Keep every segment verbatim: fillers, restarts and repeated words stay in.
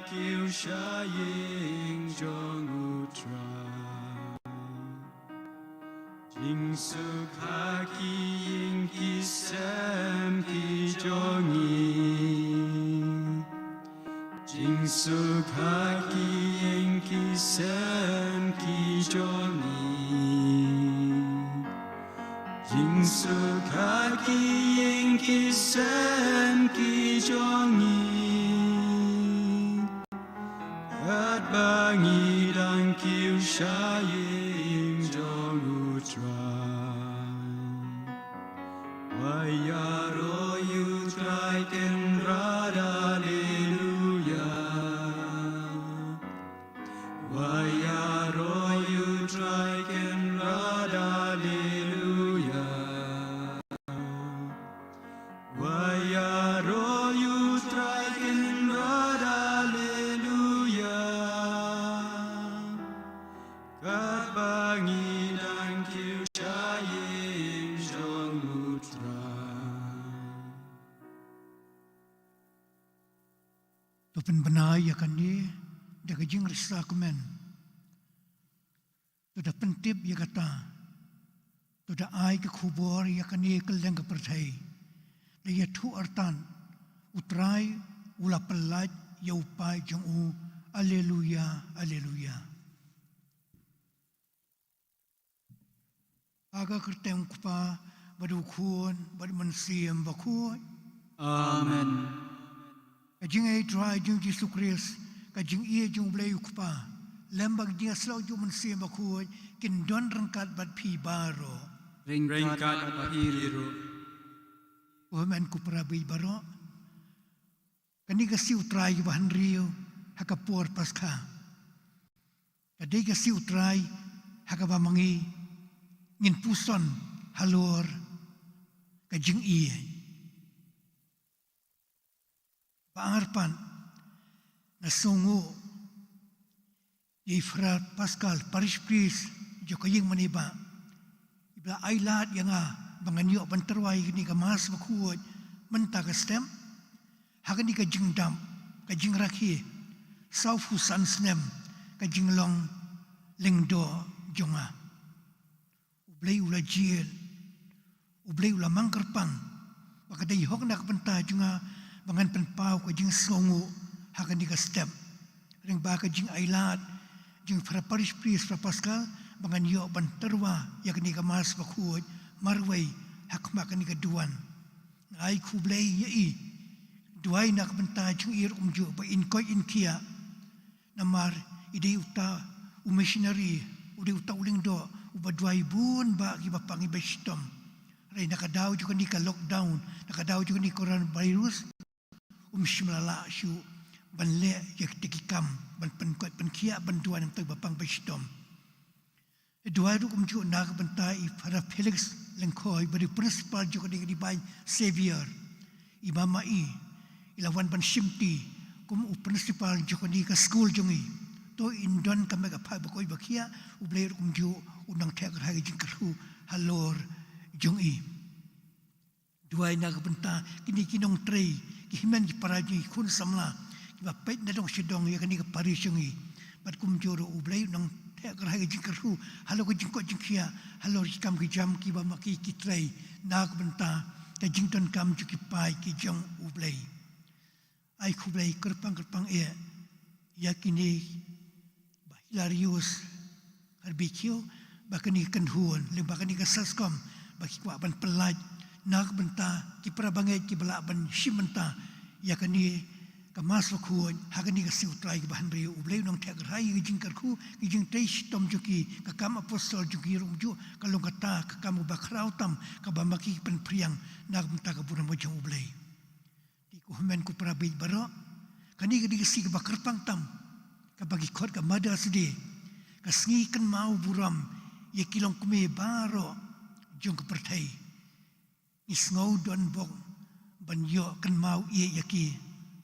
kiew sha ïing jong U Trai. Jingsuk ha ki ïing ki sem ki jong ngi. Jingsuk ha ki ïing ki sem ki jong ngi. Jingsuk ha ki ïing ki sem ki jong ngi. Katba ngi dang kiew sha ïing jong U Trai. Wa ïaroh ïa U Trai, Kynrad, Alleluia. Wa ïaroh ïa U Trai, Kynrad, Alleluia. Wa ïaroh ïa U Trai, Kynrad, Alleluia. Katba ngi dang kiew sha ïing jong U Trai. To pynbna ïa kane da ka jingrakhe kmen. To da pyntip ïa kata. To da ai ka khubor ïa kane kylleng ka pyrthei. Da ïathuh artat, U Trai u la pyllait ïa u paid jong u. Alleluia, alleluia. Ha ka kyrteng U Kpa, bad U Khun, bad U Mynsiem Bakhuid. Amen. Ka jingïeit Trai jong U Jisu Khrist, ka jingïeit jong U Blei U Kpa, lem bad ka jingïasyllok jong U Mynsiem Bakhuid, kin don ryngkat bad phi baroh. Ryngkat bad phi ruh. Ko hynmen ko para bangeit baroh. Kane ka sngi U Trai kaba hynriew ha ka por Paskha. Ka dei ka sngi U Trai ha kaba ma ngi ngin puson halor ka jingïeit. Ba ar pat nga sngewnguh ïa i Fra Pascal, Parish Priest jong ka ïing mane ba, iba la ailad ïa nga ba ngan ïoh ban tyrwa ïa kane ka Mass Bakhuid mynta ka step. Ha kane ka jingdap, ka jingrakhe sawphew san snem ka jinglong lyngdoh jong nga. U Blei u la jied, U Blei u la mang kyrpang ba ka dei hok na ka bynta jong nga ba ngan pynpaw ka jingsngewnguh ha kane ka step. Lyngba ka jingailad jong Fra Parish Priest Fra Pascal ba ngan ïoh ban tyrwa ïa kane ka Mass Bakhuid marwei ha khmat kane ka duwan. Nga ai khublei ïa i. Duwai na ka bynta jong i ruh kumjuh ba in koit in khiah. Namar i dei uta u missionary, u dei uta u lyngdoh uba duwai bun ba kiba pang kiba shitom. Hynrei na ka daw jong kane ka lockdown, na ka daw jong kane ka coronavirus, um shym la lah shuh ban leh ïa kita ki kam ban pynkoit pynkhiah ban duwai na bynta kiba pang ba shitom. Duwai ruh kumjuh na ka bynta i Father Felix Lyngkhoi, ba dei u principal jong kane ka Divine Saviour. I mama i, i la wan ban shimti kum u principal jong kane ka skul jong i. To in don ka met ka phad ba koit ba khiah, U Blei ruh kumjuh un nang theh kyrhai ka jingkyrkhu halor jong i. Duwai na ka bynta kine ki nongtrei, ki hynmen ki para jong i, khun samla kiba peit na dong sha dong ïa kane ka parish jong i. Bad kumjuh ruh U Blei u nang theh kyrhai ka jingkyrkhu halor ka jingkoit jingkhiah, halor ki kam ki jam kiba ma ki ki trei na ka bynta ka jingdonkam jong ki paid ki jong U Blei. Ai khublei kyrpang kyrpang eh ïa kine, Bah Hilarius Kharbeithiew, ba kane ka kynhun, lem bad kane ka SASCOM, ba ki kwah ban pyllait na ka bynta ki para bangeit kiba lah ban shim bynta ïa kane ka Mass Bakhuid ha kane ka sngi U Trai kaba hynriew. U Blei u nang theh kyrhai ïa ka jingkyrkhu, ka jingtrei shitom jong ki, ka kam apostol jong ki ruh kumjuh, ka long kata ka kam kaba khraw tam kaba ma ki pynphriang na ka bynta ka burom ka jong U Blei. Te ko hynmen ko para bangeit baroh, kane ka dei ka sngi kaba kyrpang tam, kaba ki khot ka Mother's Day, ka sngi kynmaw burom ïa ki longkmie baroh jong ka pyrthei. Ngi sngew donbok ban ïoh kynmaw ïa ki,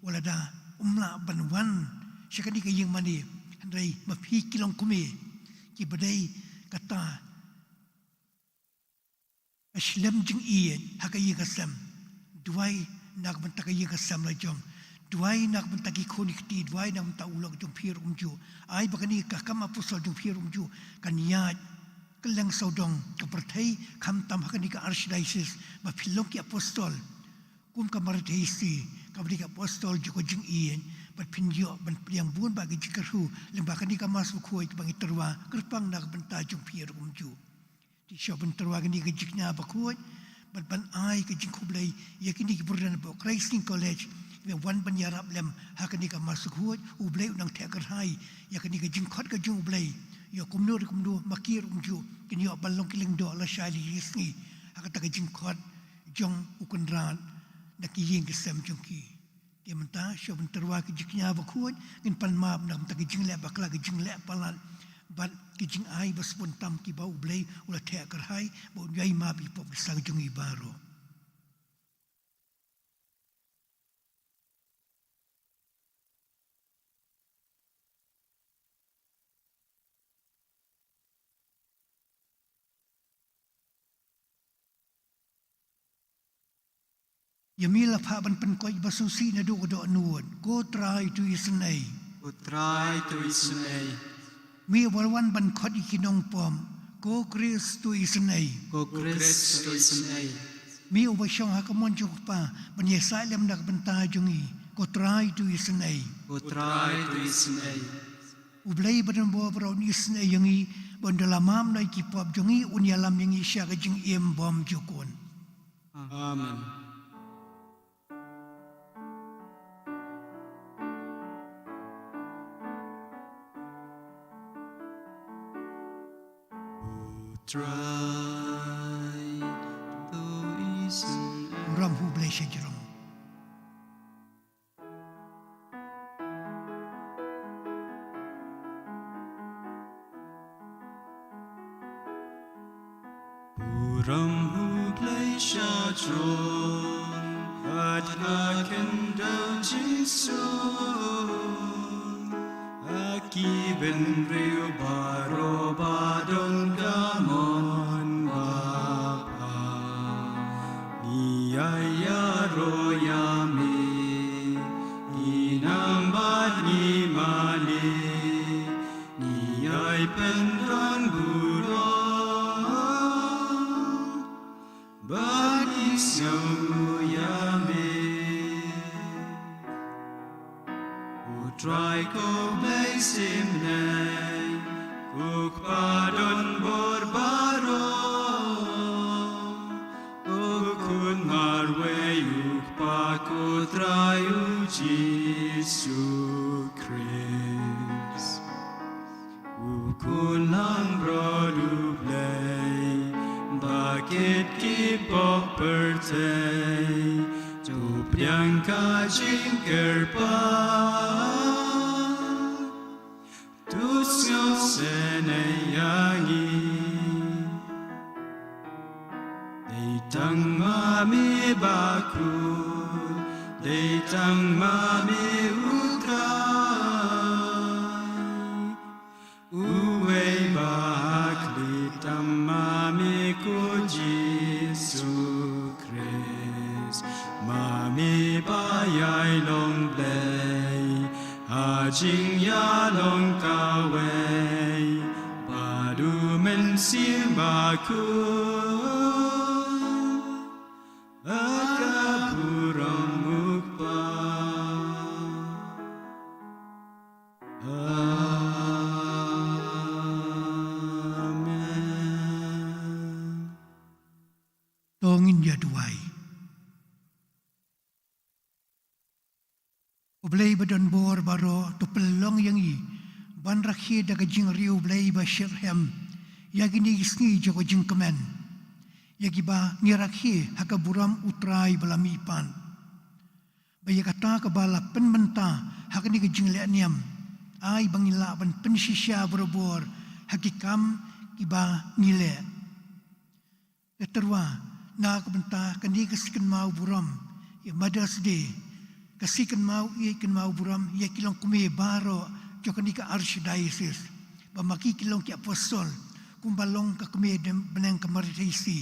wat lada um lah ban wan sha kane ka ïing mane, hynrei ma phi ki longkmie kiba dei kata ka shlem jingïeit ha ka ïing ka sem. Duwai na ka bynta ka ïing ka sem la jong. Duwai na ka bynta ki khun ki kti, duwai na ka bynta u lok jong phi ruh kumjuh. Ai ba kane ka kam apostol jong phi ruh kumjuh kan ïaid kylleng sawdong ka pyrthei, khamtam ha kane ka archdiocese, ba phin long ki apostol kum ka Mother Teresa, kaba dei ka apostol jong ka jingïeit, bad phin ïoh ban pdiang bun bah ki jingkyrkhu lyngba kane ka Mass Bakhuid kaba ngi tyrwa kyrpang na ka bynta jong phi ruh kumjuh. Te sha ban tyrwa kane ka jingkñia bakhuid bad ban ai ka jingkhublei ïa kine ki briew na Christ King College kiba wan ban ïarap lem ha kane ka Mass Bakhuid. U Blei un nang theh kyrhai ïa kane ka jingkhot ka jong U Blei, ïa kumno ruh kumno ma ki ruh kumjuh kin ïoh ban long ki lyngdoh lashai lashisngi ha kata ka jingkhot jong U Kynrad na ki ïing ki sem jong ki. Te mynta sha ban tyrwa ka jingkñia bakhuid, ngin pan map na ka bynta ka jingleh bakla, ka jingleh palat bad ka jingai ba sbun tam kiba U Blei u la theh kyrhai, ba un ïai map ïa ki pop ki sah jong ngi baroh. Ïa me la phah ban pynkoit ba sngewsih naduh ka dohnud. Ko Trai, to isynei. Ko Trai, to isynei. Me uba la wan ban khot ïa ki nongpop. Ko Khrist, to isynei. Ko Khrist, to isynei. Me uba shong ha ka mon jong U Kpa ban ïasaid lem na ka bynta jong ngi. Ko Trai, to isynei. Ko Trai, to isynei. U Blei ba don bor baroh un isynei ïa ngi, ba un da la map noh ïa ki pop jong ngi, un ïalam ïa ngi sha ka jingim bymjukut. Amen. Ko Trai, to isynei. Burom ha U Blei sha jrong. Burom ha U Blei sha jrong, bad ha u Khyndew Jisu, ha ki bynriew baroh ba don ka mon ba pha. Ngi ïa ïaroh ïa me, ngi nang bad ngi mane, ngi ïai pynrung burom bad ngi sngewnguh ïa me. Ko Trai ko Blei symbai, ko Kpa don bor baroh, ko Khun marwei U Kpa, ko Trai U Jisu Khrist. U Khun langbrot U Blei, ba kit ki pop pyrthei, to pdiang ka jingkyrpad, to sngewsynei ïa ngi. Dei tang ma me bakhuid, dei tang ma me U Trai. Uwei ba ha khlieh tam ma me ko Jisu Khrist, ma me ba ïai long Blei ha jingïalong kawei bad U Mynsiem Bakhuid. Bad ka burom U Kpa. Amen. To ngin ïa duwai. Ko Blei ba don bor baroh, to pynlong ïa ngi ban rakhe da ka jingriewblei ba shitrhem ïa kine ki sngi jong ka jingkmen, ïa kiba ngi rakhe ha ka burom U Trai ba la mihpat. Ba ïa kata kaba la pynmynta ha kane ka jingleh niam, ai ba ngin lah ban pynshisha barabor ha ki kam kiba ngi leh. Nga tyrwa na ka bynta kane ka sngi kynmaw burom ïa Mother's Day, ka sngi kynmaw ïeit kynmaw burom ïa ki longkmie baroh jong kane ka Archdiocese, ba ma ki kin long ki apostol kumba long ka kmie bneng ka Mother Teresa,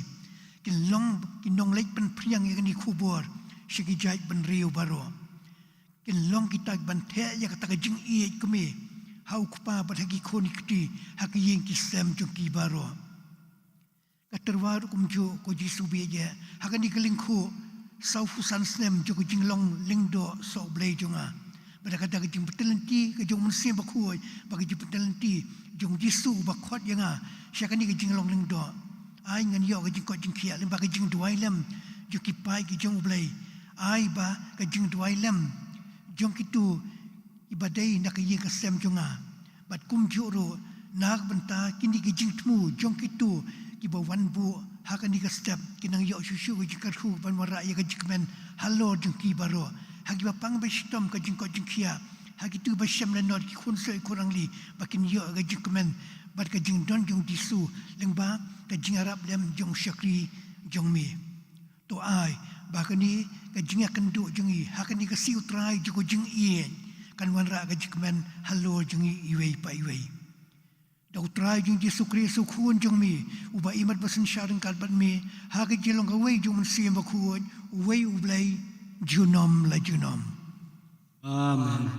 kin long ki nongleit pynphriang ïa kane ka khubor sha ki jait bynriew baroh. kin long kita kiban theh ïa kata ka jingïeit kum me ha u Kpa bad ha ki khun ki kti, ha ki ïing ki sem jong ki baroh. Ka tyrwa ruh kumjuh, ko Jisu ba ïeit, ha kane ka lyngkhuh sawphew san snem jong ka jinglong lyngdoh soh U Blei jong nga, bad ha kata ka jingpynthylliew ka jong U Mynsiem Bakhuid bad ka jingpynthylliew jong U Jisu ba khot ïa nga sha kane ka jinglong lyngdoh, ai ngan ïoh ka jingkoit jingkhiah lyngba ka jingduwai lem jong ki paid ki jong U Blei. Ai ba ka jingduwai lem jong kito kiba dei na ka ïing ka sem jong nga. Bad kumjuh ruh na ka bynta kine ki jingthmu jong kito kiba wan buh ha kane ka step, kin nang ïoh shuh shuh ka jingkyrkhu ban wanrah ïa ka jingkmen halor jong ki baroh. Ha kiba pang ba shitom ka jingkoit jingkhiah, ha kito ba shem lanot, ki khun soi khun rangli, ba kin ïoh ka jingkmen bad ka jingdon jong U Jisu lyngba ka jingïarap lem jong u shakri jong me. To ai ba kane ka jingïakynduh jong ngi ha kane ka sngi U Trai jong ka jingïeit kan wanrah ka jingkmen halor jong ngi iwei pa iwei. Da U Trai jong ngi Jisu Khrist, U Khun jong me, uba imat ba synshar ryngkat bad me, ha ka jinglong kawei jong U Mynsiem Bakhuid, uwei U Blei, junom la junom. Amen.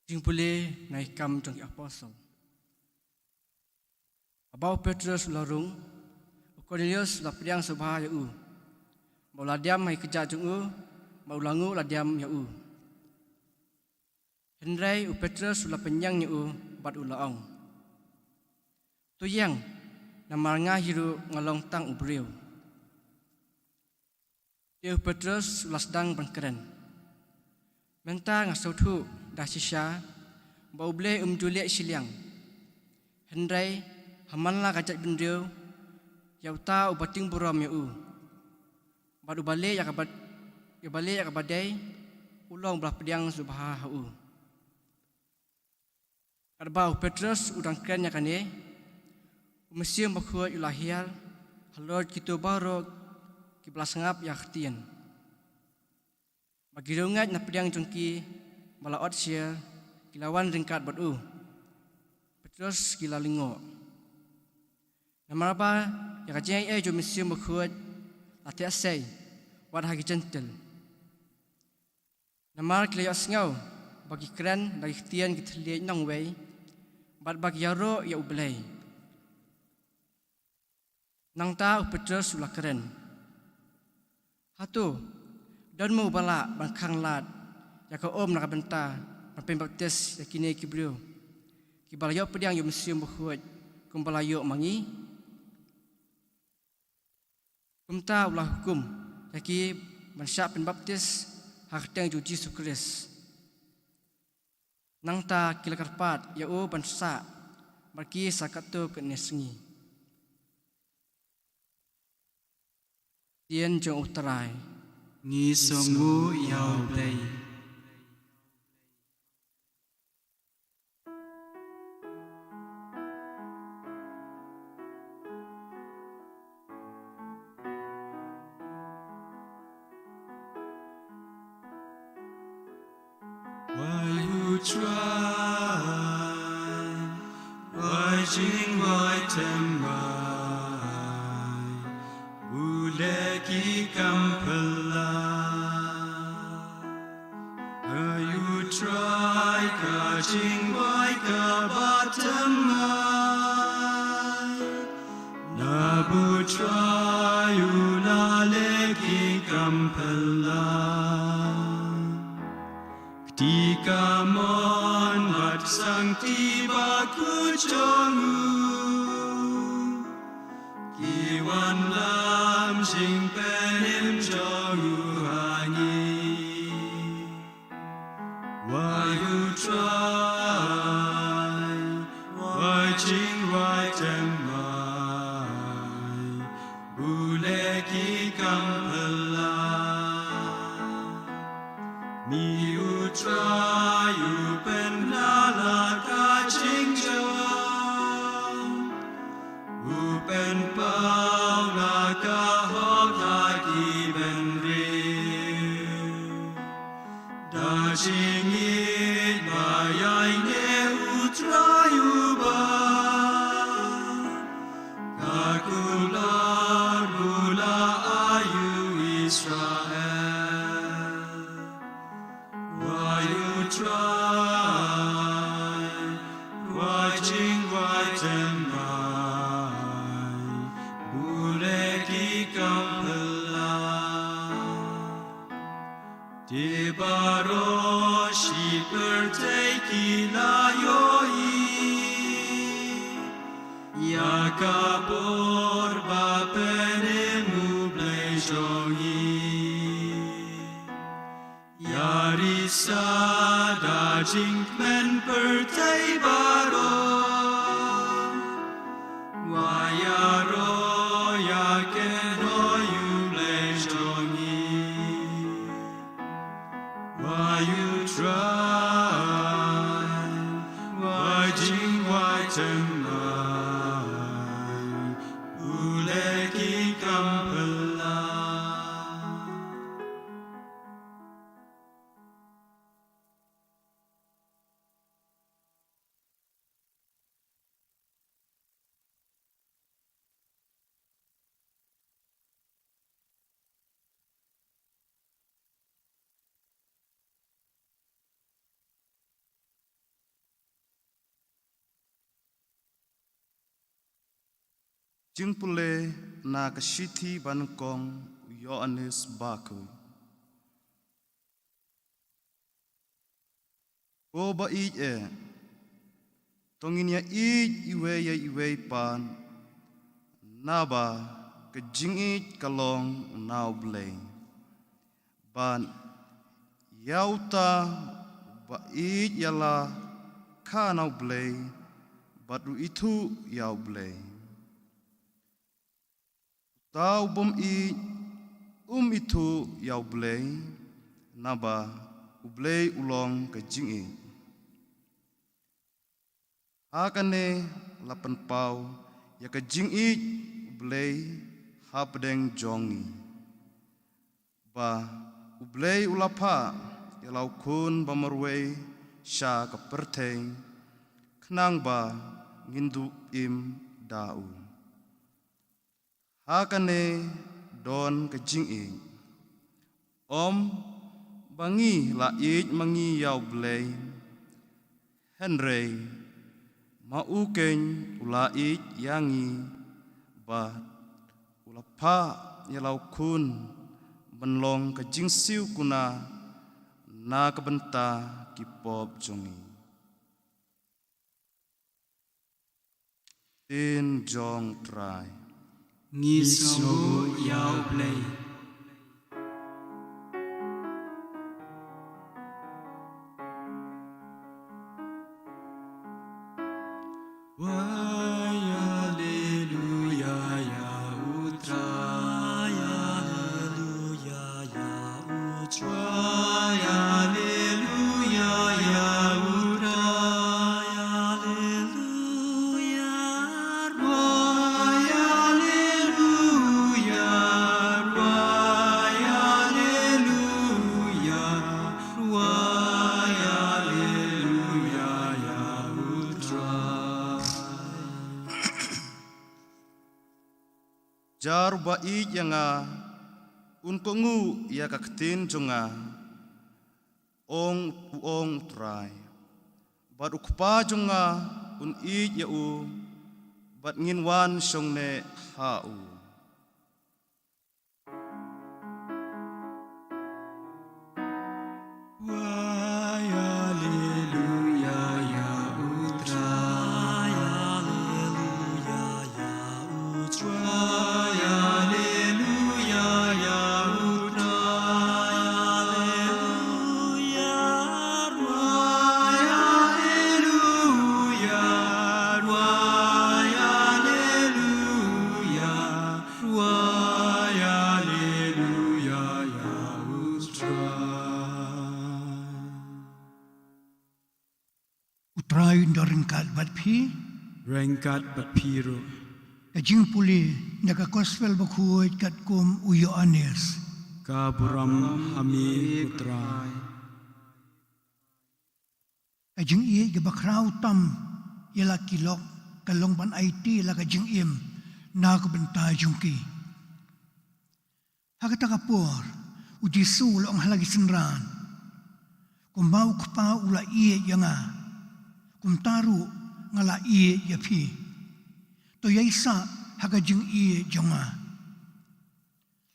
Jingpule na ki Kam jong ki Apostol. Haba u Petros u la rung, u Kornelius u la pdiang sngewbha ïa u, ba u la diam ha ki kjat jong u, bad u la nguh ladiam ïa u. Hynrei u Petros u la pynïeng ïa u bad u la ong, "To ïeng, namar nga hi ruh nga long tang u briew." Te u Petros u la sdang ban kren, "Mynta nga sngewthuh da shisha ba U Blei um ju leh shiliang, hynrei ha man la ka jaitbynriew ïa uta uba tieng burom ïa u, bad uba leh ïa kaba, uba leh ïa kaba dei, u long ba la pdiang sngewbha ha u." Katba u Petros u dang kren ïa kane, u Mynsiem Bakhuid u la hiar halor kito baroh kiba la sngap ïa ka ktien. Bad ki riewngeit na pdiang jong ki ba la ot syiar ki la wan ryngkat bad u Petros, ki la lyngngoh. Namar ba ïa ka jingaiei jong u Mynsiem Bakhuid la theh sei wat ha ki Jentil. Namar ki la ïohsngew ba ki kren da ki ktien ki thylliej nongwei, bad ba ki ïaroh ïa U Blei. Nangta u Petros u la kren, "Hato don mo uba lah ban khang lad ïa ka um na ka bynta ban pynbaptis ïa kine ki briew kiba la ïoh pdiang ïa u Mynsiem Bakhuid kumba la ïoh ma ngi?" Kumta u la hukum ïa ki ban shah pynbaptis ha ka kyrteng jong u Jisu Khrist. Nangta ki la kyrpad ïa u ban sah bad ki sa katto katne sngi. Ktien jong U Trai. Ngi sngewnguh ïa U Blei. Why U Trai, why jingwai thymmai, u leh ki kam phylla. Why U Trai, ka jingwai kaba thymmai, naba U Trai u la leh ki kam phylla. Kti kamon bad sangti bakhuid jong u, ki wanlam jingpynim jong u ha ngi. Why U Trai, why jingwai thymmai, u leh ki kam phylla. Ni U Trai u pynlah la ka jingjop, u pynpaw la ka hok ha ki bynriew. Ka jingïeit ba ïaineh U Trai uba ka kular u la ai ïa u Israel. Wai U Trai, wai jingwai thymmai, bun ki kam phylla. Te baroh shi pyrthei ki la ïohi ïa ka bor ba pynim U Blei jong ngi. Ïa risa da jingkmen pyrthei baroh. Wai ïaroh ïa ka kynhun U Blei jong ngi. Wai U Trai, wai jingwai thymmai, bun ki kam phylla. Jingpule na ka shithi banyngkong u Ïoannis Bakhuid. Ko ba ïeit eh, to ngin ïa ïeit iwei ïa iwei pat, naba ka jingïeit ka long na U Blei. Bad ïa uta uba ïeit ïa la kha na U Blei, bad u ithuh ïa U Blei. Uta u bym ïeit um ithuh ïa U Blei, naba U Blei u long ka jingïeit. Ha kane la pynpaw ïa ka jingïeit U Blei hapdeng jong ngi, ba U Blei u la phah ïa la u Khun ba marwei sha ka pyrthei, khnang ba ngin duh im da u. Ha kane don ka jingïeit, ym ba ngi la ïeit ma ngi ïa U Blei, hynrei ma u keiñ u la ïeit ïa ngi, bad u la phah ïa la u Khun ban long ka jingsiew kuna na ka bynta ki pop jong ngi. Ktien jong U Trai. Ngi sngewnguh ïa U Blei. Wai, haleluya, ïa U Trai, haleluya, ïa U Trai, haleluya, ïa U Trai, haleluya. Wai, haleluya, wai, haleluya, wai, haleluya, ïa U Trai. Jar uba ïeit ïa nga un kohnguh ïa ka ktien jong nga, ong u, ong U Trai. Bad U Kpa jong nga un ïeit ïa u, bad ngin wan shong neh ha u. Wai, haleluya, ïa U Trai, haleluya, ïa U Trai, haleluya, ïa U Trai, haleluya, wai, haleluya, wai, haleluya. Wai, haleluya, ïa U Trai. U Trai un don ryngkat bad phi. Ryngkat bad phi ruh. Ka jingpule na ka Gospel bakhuid katkum u Ïoannis. Ka burom ha me ko Trai. Jingïeit kaba khraw tam ïa la ki lok ka long ban aiti ïa la ka jingim na ka bynta jong ki. Ha kata ka por, u Jisu u la ong ha la ki synran, "Kumba u Kpa u la ïeit ïa nga, kumta ruh nga la ïeit ïa phi. To ïaisah ha ka jingïeit jong nga.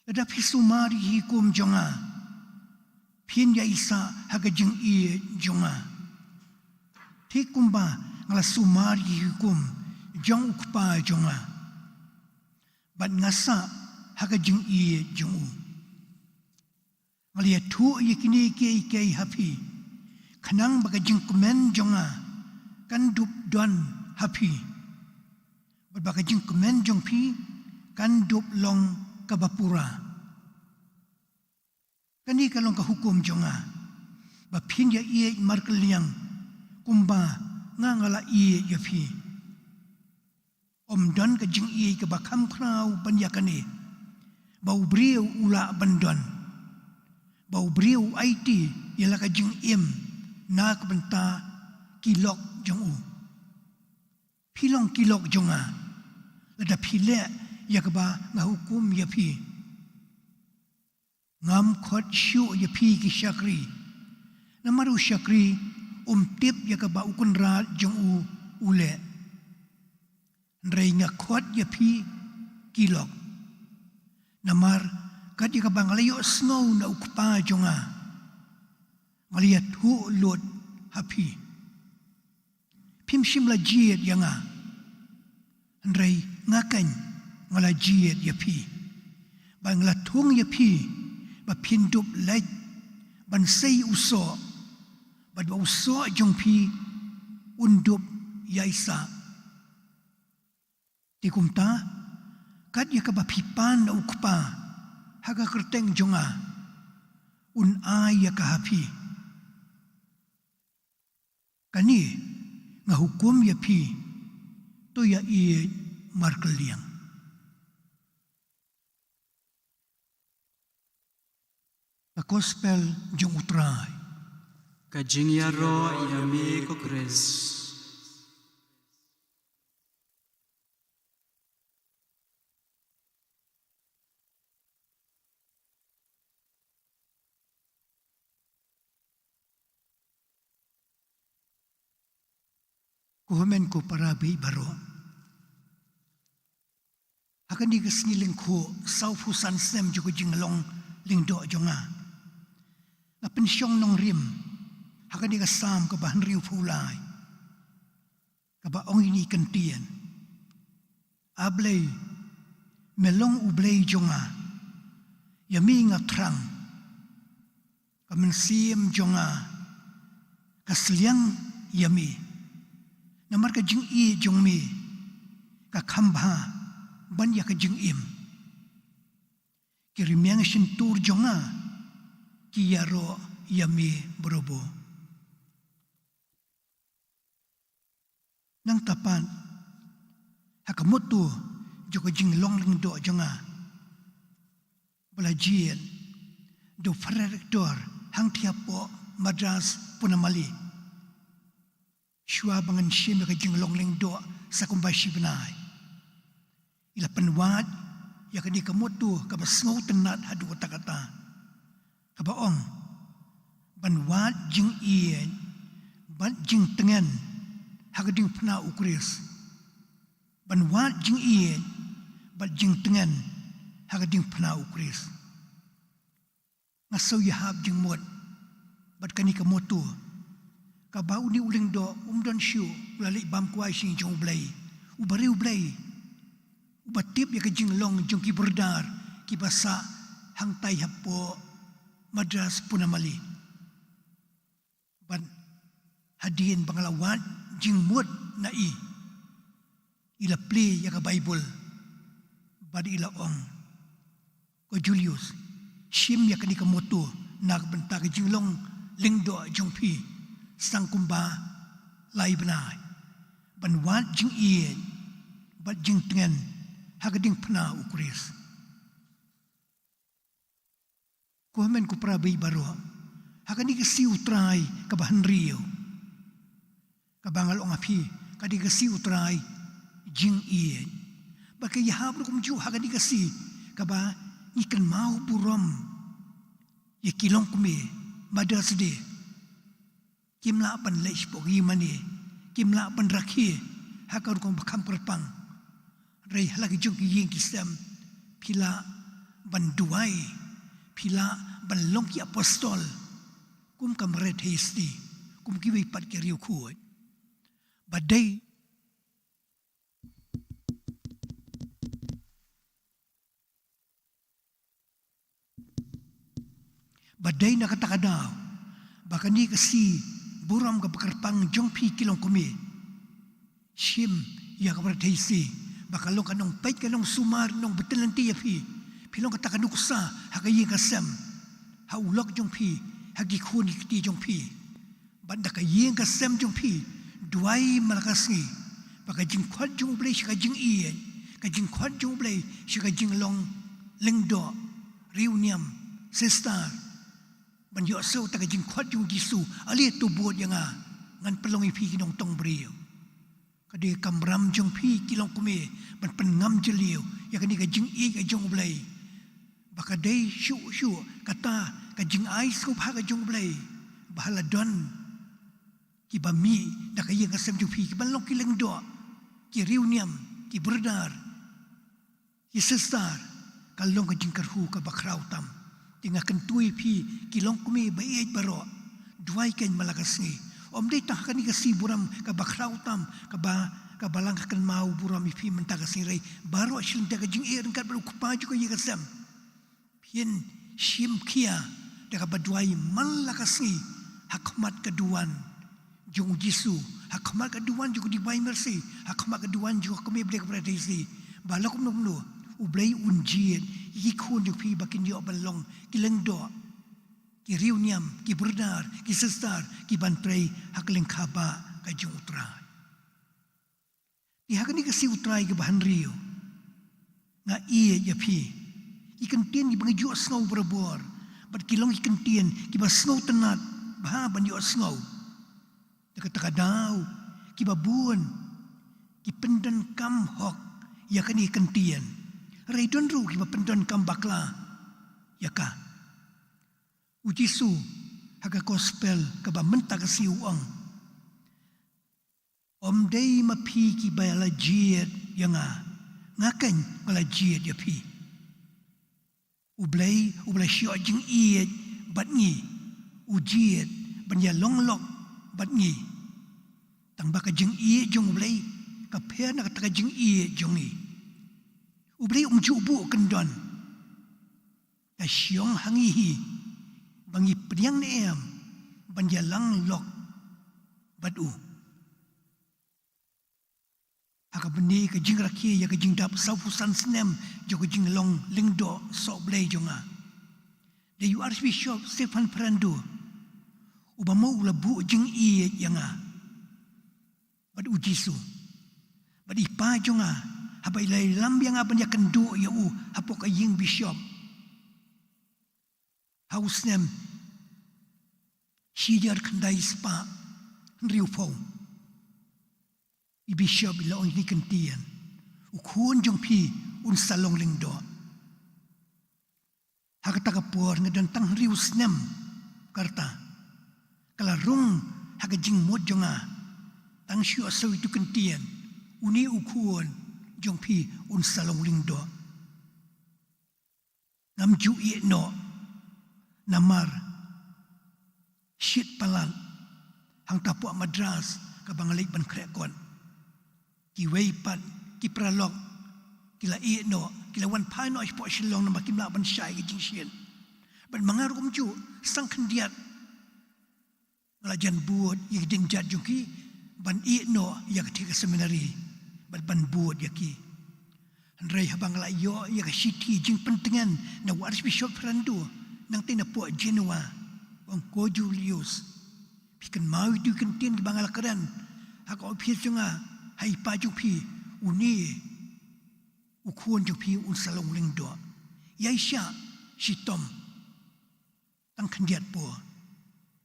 Lada phi sumar ïa ki hukum jong nga, phin ïaisah ha ka jingïeit jong nga, thik kumba nga la sumar ïa ki hukum jong u Kpa jong nga, bad nga sah ha ka jingïeit jong u. Nga la ïathuh ïa kine kiei kiei ha phi, khnang ba ka jingkmen jong nga kan dup don ha phi, bad ba ka jingkmen jong phi kan dup long kaba pura. Kane ka long ka hukum jong nga, ba phin ïaieit markylliang kumba nga nga la ïeit ïa phi. Ym don ka jingïeit kaba kham khraw ban ïa kane, ba u briew u lah ban don, ba u briew u aiti ïa la ka jingim na ka bynta ki lok jong u. Phi long ki lok jong nga lada phi leh ïa kaba nga hukum ïa phi. Ngam khot shuh ïa phi ki shakri, namar u shakri um tip ïa kaba u kynrad jong u u leh. Hynrei nga khot ïa phi ki lok, namar kat ïa kaba nga la ïohsngew na u Kpa jong nga, nga la ïathuh lut ha phi. Phim shym la jied ïa nga, hynrei nga keiñ nga la jied ïa phi, bad nga la thung ïa phi ba phin dup leit ban sei u soh, bad ba u soh jong phi un dup ïaisah. Te kumta, kat ïa kaba phi pan na u Kpa ha ka kyrteng jong nga, un ai ïa ka ha phi. Kane nga hukum ïa phi, to ïaieit markylliang." Ka Gospel jong u Trai. Ka jingïaroh ïa me ko Khrist. Ko hynmen ko para baieit baroh, ha kane ka sngi lyngkhuh sawphew san snem jong ka jinglong lyngdoh jong nga, nga pynshong nongrim ha kane ka Salm kaba hynriewphew lai, kaba ong ïa kane ka ktien: "A Blei, me long U Blei jong nga, ïa me nga thrang. Ka mynsiem jong nga ka sliang ïa me, namar ka jingïeit jong me ka kham bha ban ïa ka jingim. Ki rmiang shyntur jong nga ki ïaroh ïa me barabor." Nangta pat, ha ka motto jong ka jinglong lyngdoh jong nga, ba la jied da u Frederick Dor hangtei hapoh Madras Punamali, shuwa ba ngan shim ïa ka jinglong lyngdoh sa kumba shi bnai, i la pynwad ïa kane ka motto kaba sngewtynnat haduh katta katta, kaba ong: "Ban wad jingïeit bad jingtngen ha ka diengphna U Khrist. Ban wad jingïeit bad jingtngen ha ka diengphna U Khrist." Nga sngew ïahap jingmut bad kane ka motto, kaba une u lyngdoh um don shuh u la leit bam kwai sha ïing jong U Blei, u ba riewblei, u ba tip ïa ka jinglong jong ki brother kiba sah hangtei hapoh Madras Punamali. Bad hadien ba nga la wad jingmut na i, i la plie ïa ka Baibl bad i la ong: "Ko Julius, shim ïa kane ka motto na ka bynta ka jinglong lyngdoh jong phi, sdang kumba lai bnai: Ban wad jingïeit bad jingtngen ha ka diengphna U Khrist." Ko hynmen ko para baieit baroh, ha kane ka sngi U Trai kaba hynriew, Kaba nga la ong ha phi, ka dei ka sngi U Trai jingïeit. Bad ka ïahap ruh kumjuh ha ka dei ka sngi kaba ngi kynmaw burom ïa ki longkmie, Mother's Day. Kim lah ban leit shapoh ïingmane, kim lah ban rakhe ha ka rukom ba kham kyrpang. Hynrei ha la ki jong ki ïing ki sem, phi lah ban duwai, phi lah ban long ki apostol, kum ka Mother Teresa, kum kiwei pat ki riewkhuid. Ba dei Ba dei na kata ka daw ba kane ka sngi burom kaba kyrpang jong phi ki longkmie, shim ïa ka Mother Teresa ba ka long ka nongpeit, ka nongsumar, nongbteng lynti ïa phi. Phi long kata ka nuksa ha ka ïing ka sem, ha u lok jong phi, ha ki khun ki kti jong phi. Bad da ka ïing ka sem jong phi, duwai man la ka sngi ba ka jingkhot jong U Blei sha ka jingïeit, ka jingkhot jong U Blei sha ka jinglong lyngdoh, riewniam, sister, ban ïohsngew ïa ka jingkhot jong U Jisu, ale to bud ïa nga, ngan pynlong ïa phi ki nongtong briew. Ka dei ka kamram jong phi ki longkmie ban pynngam jylliew ïa kane ka jingïeit ka jong U Blei. Ba ka dei shuh shuh kata ka jingai sngewbha ka jong U Blei, ba ha la don kiba mih da ka ïing ka sem jong phi, kiban long ki lyngdoh, ki riewniam, ki brother, ki sister, ka long ka jingkyrkhu kaba khraw tam. Te nga kyntu ïa phi ki longkmie ba ïeit baroh, duwai kein man la ka sngi. Ym dei tang ha kane ka sngi burom kaba khraw tam, kaba, kaba lang ka kynmaw burom ïa phi mynta ka sngi, hynrei baroh shi lynter ka jingïeit ryngkat bad u kpa jong ka ïing ka sem. Phin shim khia da kaba duwai man la ka sngi ha khmat ka duwan jong U Jisu, ha khmat ka duwan jong ka Divine Mercy, ha khmat ka duwan jong ka Kmie Blei ka Mother Teresa, ba la kumno kumno U Blei un jied ïa ki khun jong phi ba kin ïoh ban long ki lyngdoh, ki riewniam, ki brother, ki sister, kiban trei ha ka lyngkha ba ka jong U Trai. Te ha kane ka sngi U Trai kaba hynriew, nga ïeit ïa phi. Ki kyntien kiba ngi ju ïohsngew barabor, bad ki long ki kyntien kiba sngewtynnad bha ban ïohsngew. Da kata ka daw, kiba bun ki pyndonkam hok ïa kane ka kyntien, hynrei don ruh kiba pyndonkam bakla ïa ka. U Jisu ha ka gospel kaba mynta ka sngi u ong, ym dei ma phi kiba la jied ïa nga, nga kein ba la jied ïa phi. U Blei uba la shoh jingïeit bad ngi, u jied ban ïalong lok bad ngi. Tang ba ka jingïeit jong U Blei ka pher na kata ka jingïeit jong ngi. U Blei um ju buh kyndon, ka shong ha ngi hi ba ngi pdiang ne em ban ïalang lok bad u. Ha kaba ngi ka jingrakhe ïa ka jingdap sawphew san snem jong ka jinglong lyngdoh sohblei jong nga, dei u Archbishop Stephen Ferrando uba mo u la buh jingïeit ïa nga bad U Jisu. Bad i pa jong nga, haba i la ïalam ïa nga ban ïakynduh ïa u hapoh ka ïing bishop ha u snem shi hajar khyndai spah hynriewphew, i bishop i la ong ïa kine ki kyntien: U khun jong phi un sa long lyngdoh. Ha kata ka por nga don tang hynriew snem ka rta. Ka la rung ha ka jingmut jong nga tang shu ïohsngew ïa kito ki kyntien: Une u khun jong phi un sa long lyngdoh. Ngam ju ïeh noh namar shit palat hangta hapoh Madras kaba nga leit ban khreh kot. Kiwei pat ki paralok ki la ïeh noh, ki la wan phai noh shapoh Shillong namar kim lah ban shai ka jingshit. Bad ma nga ruh kumjuh, sang khyndiat nga la jan bud ïa ki dienjat jong ki ban ïeh noh ïa ka thik seminary bad ban bud ïa ki. Hynrei haba nga la ïoh ïa ka shithi jingpyntngen na u Archbishop Ferrando nangtei napoh Genoa, u ong: Ko Julius, phi kynmaw ïa kito ki kyntien kiba nga la kren ha ka ophis jong nga ha i pa jong phi? Une u khun jong phi un sa long lyngdoh. Ïaishah shitom tang khyndiat por.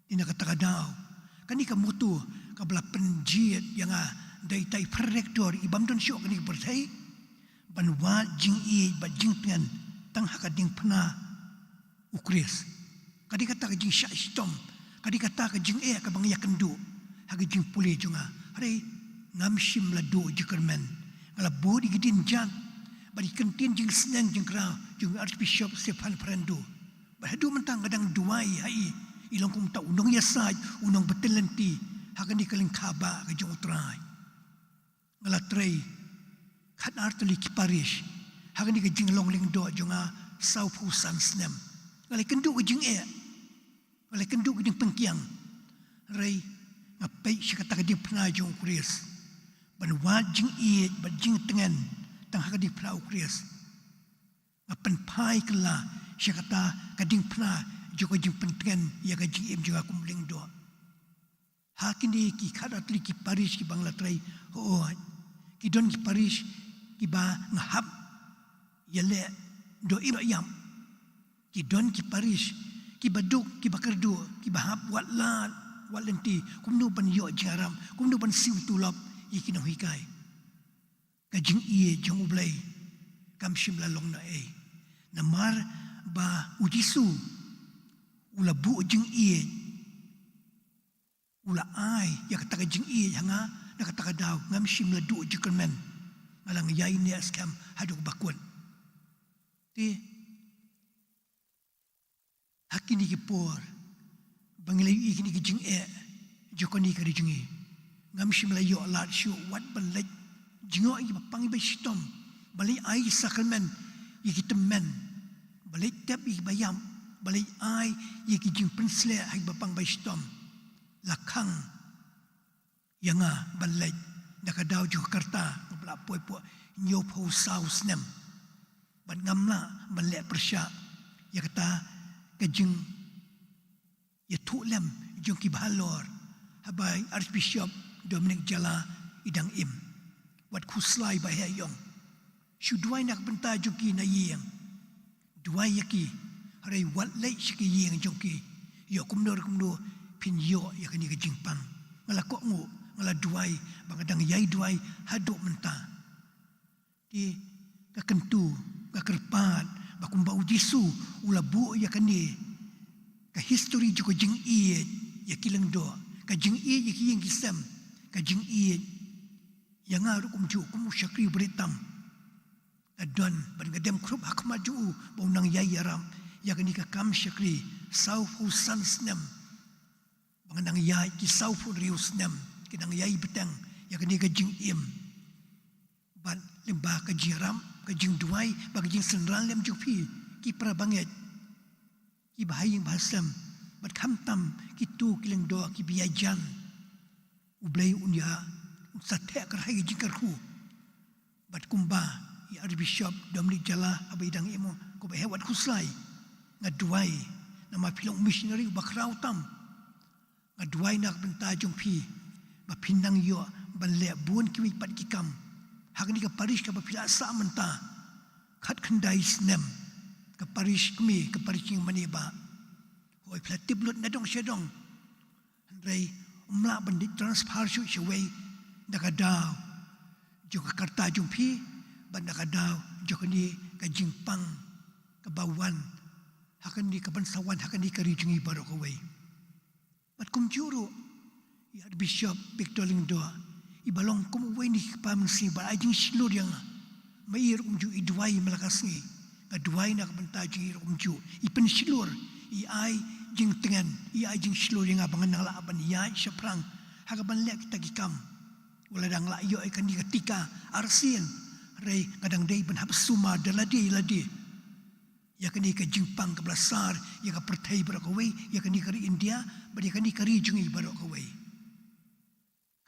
Te na kata ka daw, kane ka motto kaba la pynjied ïa nga da ita i pyrrektor i bym don shuh ha kane ka pyrthei ban wad jingïeit bad jingtngen tang ha ka diengphna u Khrist. Ka dei kata ka jingshah shitom, ka dei kata ka jingeh kaba nga ïakynduh ha ka jingpule jong nga. Hynrei ngam shym la duh jingkyrmen. Nga la bud ïa ki dienjat bad ïa ki kyntien jingsneng jingkraw jong u Archbishop Stephan Prendu. Bad haduh mynta nga dang duwai ha i, i long kum uta u nongïasaid, u nongbytyllanti ha kane ka lyngkha ba ka jong U Trai. Nga la trei khatar tylli ki parish ha kane ka jinglong lyngdoh jong nga sawphew san snem. Nga la ïakynduh ka jingeh, nga la ïakynduh ka jingpynkhiang. Hynrei nga peit sha kata ka diengphna jong U Khrist ban wad jingïeit bad jingtngen tang ha ka diengphna U Khrist. Nga pynphai kylla sha kata ka diengphna jong ka jingpyntngen ïa ka jingim jong nga kum u lyngdoh. Ha kine ki khatar tylli ki parish kiba nga la trei, hooid, ki don ki parish kiba nga hap ïaleh doh im doh ïap. Ki don ki parish kiba duk, kiba kyrduh, kiba hap wad lad wad lynti kumno ban ïoh jingïarap, kumno ban siew tulop ïa ki nonghikai. Ka jingïeit jong U Blei kam shym la long naei. Namar ba U Jisu u la buh jingïeit, u la ai ïa kata ka jingïeit ha nga. Na kata ka daw ngam shym la duh jingkyrmen. Nga la ïaineh skhem haduh ba kut. Te ha kine ki por ba ngi la ïohi kine ki jingeh jong kane ka ri jong ngi, ngam shym la ïoh lad shuh wat ban leit jngoh ïa kiba pang ïa kiba shitom, ba leit ai ki sakramen ïa ki tymmen, ba leit tep ïa kiba ïap, ba leit ai ïa ki jingpynsleh ha kiba pang ba shitom. La khang ïa nga ban leit na ka daw jong ka rta kaba la poi hapoh hynñiewphew saw snem. Bad ngam lah ban leh pyrshah ïa kata ka jingïathuh lem jong kiba halor haba i Archbishop Dominic Jala i dang im. Wat khuslai, ba heh ïong. Shu duwai na ka bynta jong ki na ïing. Duwai ïa ki, hynrei wat leit sha ki ïing jong ki. Ïoh kumno re kumno phin ïoh ïa kane ka jingpang. Nga la kohnguh, nga la duwai, ba nga dang ïai duwai haduh mynta. Te nga kyntu, nga kyrpad ba kumba U Jisu u la buh ïa kane ka history jong ka jingïeit ïa ki lyngdoh, ka jingïeit ïa ki ïing ki sem, ka jingïeit ïa nga ruh kumjuh kum u shakri u barieh tam. Nga don bad nga dem khrup ha khmat jong u ba un nang ïai ïarap ïa kane ka kam shakri sawphew san snem. Ba nga nang ïaid ki sawphew hynriew snem, ki nang ïai bteng ïa kane ka jingim. Bad lyngba ka jingïarap, ka jingduwai bad ka jingsynran lem jong phi, ki para bangeit kiba ha ïing ba ha sem, bad khamtam kito ki lyngdoh kiba ïajan, U Blei un ïa, un sa theh kyrhai ka jingkyrkhu. Bad kumba i Archbishop Dominic Jala haba i dang im, kumba heh, wat khuslai. Nga duwai namar phi long u missionary uba khraw tam. Nga duwai na ka bynta jong phi ba phin nang ïoh ban leh bun kiwei pat ki kam ha kane ka parish kaba phi la sah mynta khatkhyndai snem. Ka parish kmie, ka parish jingmane ba, hooid, phi la tip lut na dong sha dong. Hynrei ym lah ban leit transfer shuh shawei na ka daw jong ka rta jong phi bad na ka daw jong kane ka jingpang kaba wan ha kane, kaban sa wan ha kane ka ri jong ngi baroh kawei. Bad kumjuh ruh i Archbishop Victor Lyngdoh, iba long kum uwei na ki kpa mynsiem ba ai jingshlur ïa nga. Ma i ruh kumjuh i duwai man la ka sngi. Nga duwai na ka bynta jong i ruh kumjuh, i pynshlur, i ai jingtngen, i ai jingshlur ïa nga ba ngan nang lah ban ïaid shaphrang ha kaban leh kita ki kam. Wat la dang lah ïoh ïa kane ka tika arsien, hynrei nga dang dei ban hap sumar da lade lade ïa kane ka jingpang kaba la sar ïa ka pyrthei baroh kawei, ïa kane ka ri India bad ïa kane ka ri jong ngi baroh kawei.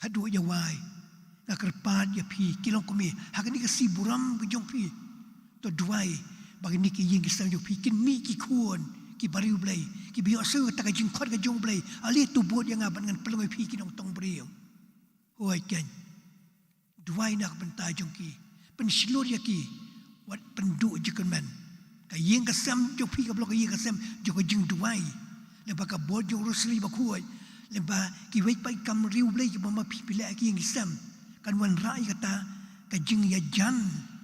Haduh ïa wai, nga kyrpad ïa phi ki longkmie ha kane ka sngi burom ka jong phi. To duwai ba kine ki ïing ki sem jong phi kin mih ki khun kiba riewblei, kiba ïohsngew ïa kata ka jingkhot ka jong U Blei. Ale to bud ïa nga ban ngan pynlong ïa phi ki nongtong briew. Hooid keiñ. Duwai na ka bynta jong ki. Pynshlur ïa ki. Wat pynduh jingkyrmen. Ka ïing ka sem jong phi kaba long ka ïing ka sem jong ka jingduwai. Lyngba ka bor jong u Rosary bakhuid. Lyngba kiwei pat ki kam riewblei kiba ma phi phi leh ha ki ïing ki sem, kan wanrah ïa kata ka jingïajan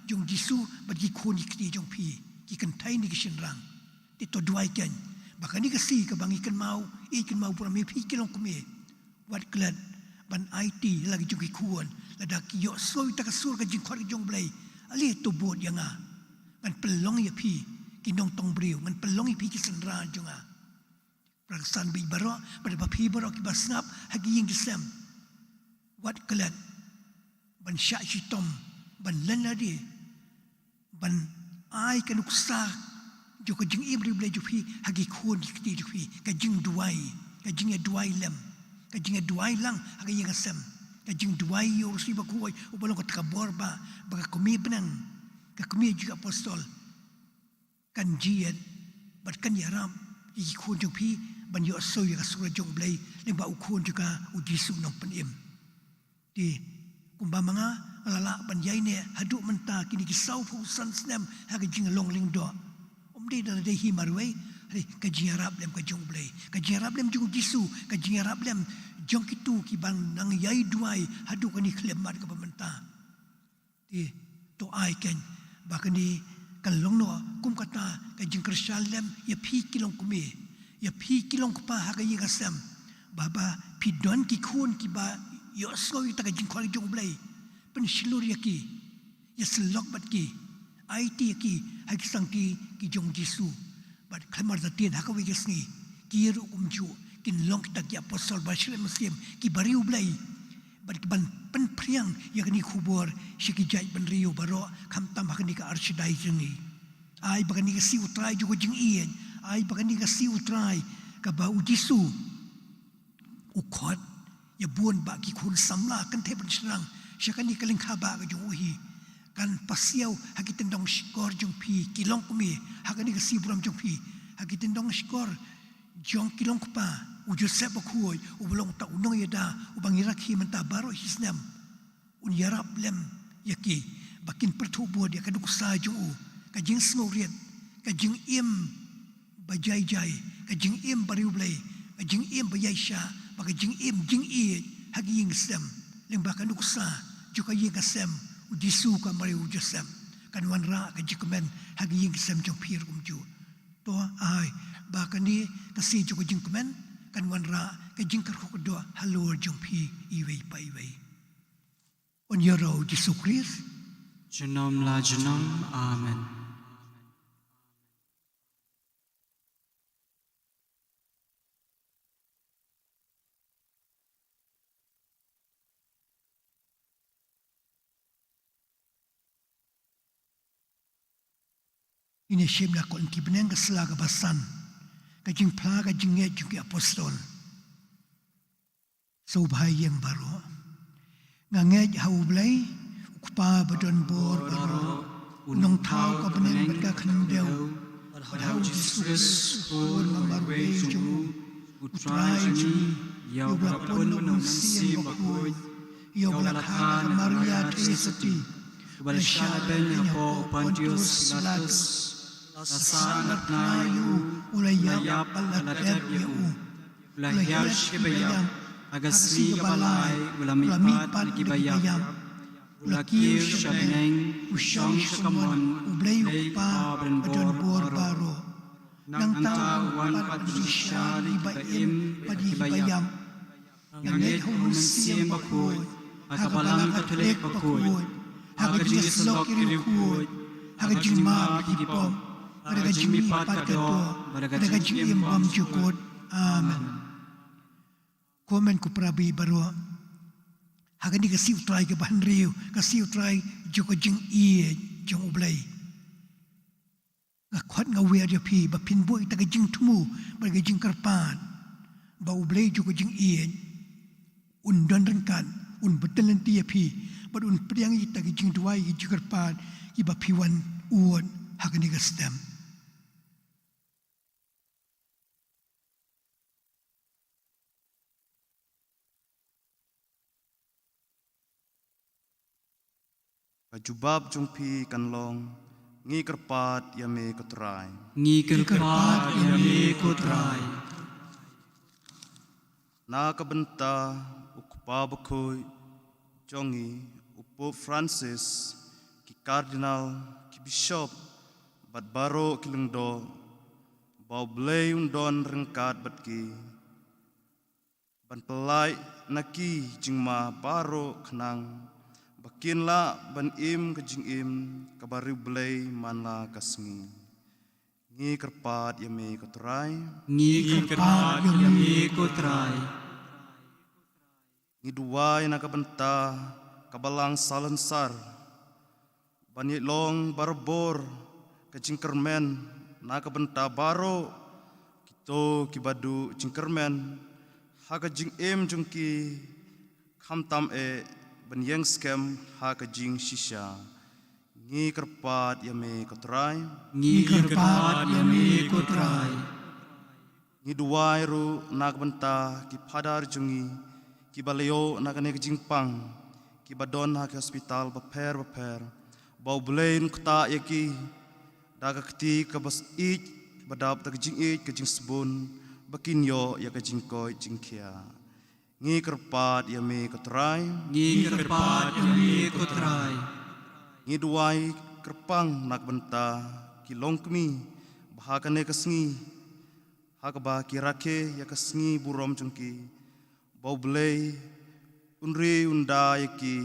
jong Jisu bad ki khun ki kti jong phi, ki kynthei ne ki shynrang. Te to duwai kein ba kane ka sngi kaba ngi kynmaw ïeit kynmaw burom ïa phi ki longkmie, wat klet ban aiti la ki jong ki khun, lada ki ïohsngew ïa kata ka sur ka jingkhot ka jong U Blei. Ale to bud ïa nga, ngan pynlong ïa phi ki nongtong briew, ngan pynlong ïa phi ki synran jong nga. Para kynsan bad baroh, bad ba phi baroh kiba sngap ha ki ïing ki sem, wat klet ban shah shitom, ban len lade, ban ai ka nuksa jong ka jingim riewblei jong phi ha ki khun ki kti jong phi, ka jingduwai, ka jingïaduwai lem, ka jingïaduwai lang ha ka ïing ka sem, ka jingduwai ïa U Blei bakhuid uba long kata ka bor ba, ba ka kmie bneng, ka kmie jong ki apostol kan jied bad kan ïarap ïa ki khun jong phi ban ïohsngew ïa ka sur jong U Blei lyngba u khun jong ka U Jisu Nongpynim. Te kumba ma nga, nga la lah ban ïaineh haduh mynta kine ki sawphew san snem ha ka jinglong lyngdoh. Ym dei da lade hi marwei, hynrei ka jingïarap lem ka jong U Blei, ka jingïarap lem jong U Jisu, ka jingïarap lem jong kito kiba nang ïai duwai haduh kane ka khyllipmat kaba mynta. Te to ai kein ba kane kan long noh kum kata ka jingkyrshan lem ïa phi ki longkmie, ïa phi ki longkpa ha ka ïing ka sem, ba, ba phi don ki khun kiba ïohsngew ïa kata ka jingkhot jong U Blei, pynshlur ïa ki, ïasyllok bad ki, aiti ïa ki ha ki sangti ki jong U Jisu. Bad khlem artatien ha kawei ka sngi ki ruh kumjuh kin long kita ki apostol ba shyrkhei mynsiem, kiba riewblei, bad kiban pynphriang ïa kane ka khubor sha ki jaitbynriew baroh, khamtam ha kane ka arshadai jong ngi. Ai ba kane ka sngi U Trai jong ka jingïeit, ai ba kane ka sngi U Trai kaba U Jisu u khot ïa bun bah ki khun samla kynthei bad shynrang sha kane ka lyngkha bah ka jong u hi, kan pasiaw ha ki tyndong shkor jong phi ki longkmie ha kane ka sngi burom jong phi, ha ki tyndong shkor jong ki longkpa, u Joseph bakhuid uba long uta u nongïada uba ngi rakhe mynta baroh shi snem, un ïarap lem ïa ki ba kin pyrthuh bud ïa ka nuksa jong u, ka jingsngewrit, ka jingim ba jai jai, ka jingim ba riewblei, ka jingim ba ïaishah, ba ka jingim jingïeit ha ka ïing ka sem, lyngba ka nuksa jong ka ïing ka sem, U Jisu ka Mari U Joseph, kan wanrah ka jingkmen ha ka ïing ka sem jong phi ruh kumjuh. To ai ba kane ka sngi jong ka jingkmen kan wanrah ka jingkyrkhu kyrdoh halor jong phi iwei pa iwei. Yn ïaroh U Jisu Khrist. Junom la junom. Amen. Ngin ïa shim na ka Korinthi bneng ka sla kaba san, ka jingphla ka jingngeit jong ki apostol. Sngewbha ïing baroh. Nga ngeit ha U Blei, U Kpa ba don bor baroh, U Nongthaw ka bneng bad ka khyndew, bad ha U Jisu Khrist, U Khun ba marwei jong u, U Trai jong ngi, ïa uba la pun na U Mynsiem Bakhuid, ïa uba la kha na ka Maria Theisotti, uba la shah beiñ hapoh u Pontius Pilatus, la sah na tnga ïa u, u la ïap bad la tep ïa u, u la hiar sha kiba ïap, ha ka sngi kaba lai u la mihpat na kiba ïap, u la kiew sha bneng, u shong sha ka mon U Blei U Kpa ba don bor baroh. Nangta u wan pat ban bishar ïa kiba im bad ïa kiba ïap. Nga ngeit ha U Mynsiem Bakhuid, ha ka Balang Katholik bakhuid, ha ka jingïasyllok ki riewkhuid, ha ka jingmap ki pop, ha ka jingmihpat ka doh, ha ka jingim bymjukut. Amen. Ko hynmen ko para baieit baroh, ha kane ka sngi U Trai kaba hynriew, ka sngi U Trai jong ka jingïeit jong U Blei, nga khot nga wer ïa phi ba phin buh ïa ka jingthmu bad ka jingkyrpad ba U Blei jong ka jingïeit un don ryngkat, un bteng lynti ïa phi bad un pdiang ïa ka jingduwai, ka jingkyrpad kiba phi wan ud ha kane ka step. Ka jubab jong phi kan long, ngi kyrpad ïa me ko Trai. Ngi kyrpad ïa me ko Trai. Na ka bynta u Kpa Bakhuid jong ngi, u Pope Francis, ki Cardinal, ki Bishop, bad baroh ki lyngdoh, ba U Blei un don ryngkat bad ki, ban pyllait na ki jingma baroh khnang ba kin lah ban im ka jingim kaba riewblei man la ka sngi. Ngi kyrpad ïa me ko Trai. Ngi kyrpad ïa me ko Trai. Ngi duwai na ka bynta ka Balang Salonsar ban ïa long barabor ka jingkyrmen na ka bynta baroh kito kiba duh jingkyrmen ha ka jingim jong ki, khamtam eh ban ïeng skhem ha ka jingshisha. Ngi kyrpad ïa me ko Trai. Ngi kyrpad ïa me ko Trai. Ngi duwai ruh na ka bynta ki phadar jong ngi kiba la ïoh na kane ka jingpang, kiba don ha ki hospital bapher bapher, ba U Blei un ktah ïa ki da ka kti kaba ïeit, ba dap da ka jingïeit ka jingsbun, ba kin ïoh ïa ka jingkoit jingkhiah. Ngi kyrpad ïa me ko Trai. Ngi kyrpad ïa me ko Trai. Ngi duwai kyrpang na ka bynta ki longkmie ba ha kane ka sngi, ha kaba ki rakhe ïa ka sngi burom jong ki, ba U Blei un ri un da ïa ki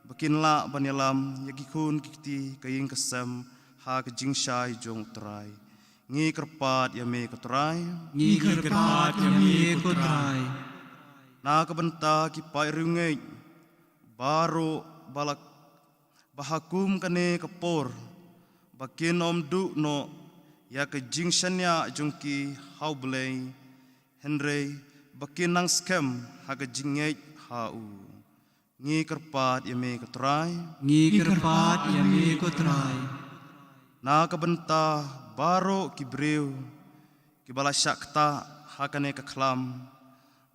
ba kin lah ban ïalam ïa ki khun ki kti, ka ïing ka sem ha ka jingshai jong U Trai. Ngi kyrpad ïa me ko Trai. Ngi kyrpad ïa me ko Trai. Na ka bynta ki paid riewngeit baroh ba la, ba ha kum kane ka por ba kin ym duh noh ïa ka jingshaniah jong ki ha U Blei, hynrei ba kin nang skhem ha ka jingngeit ha u. Ngi kyrpad ïa me ko Trai. Ngi kyrpad ïa me ko Trai. Na ka bynta baroh ki briew kiba la shah ktah ha kane ka khlam,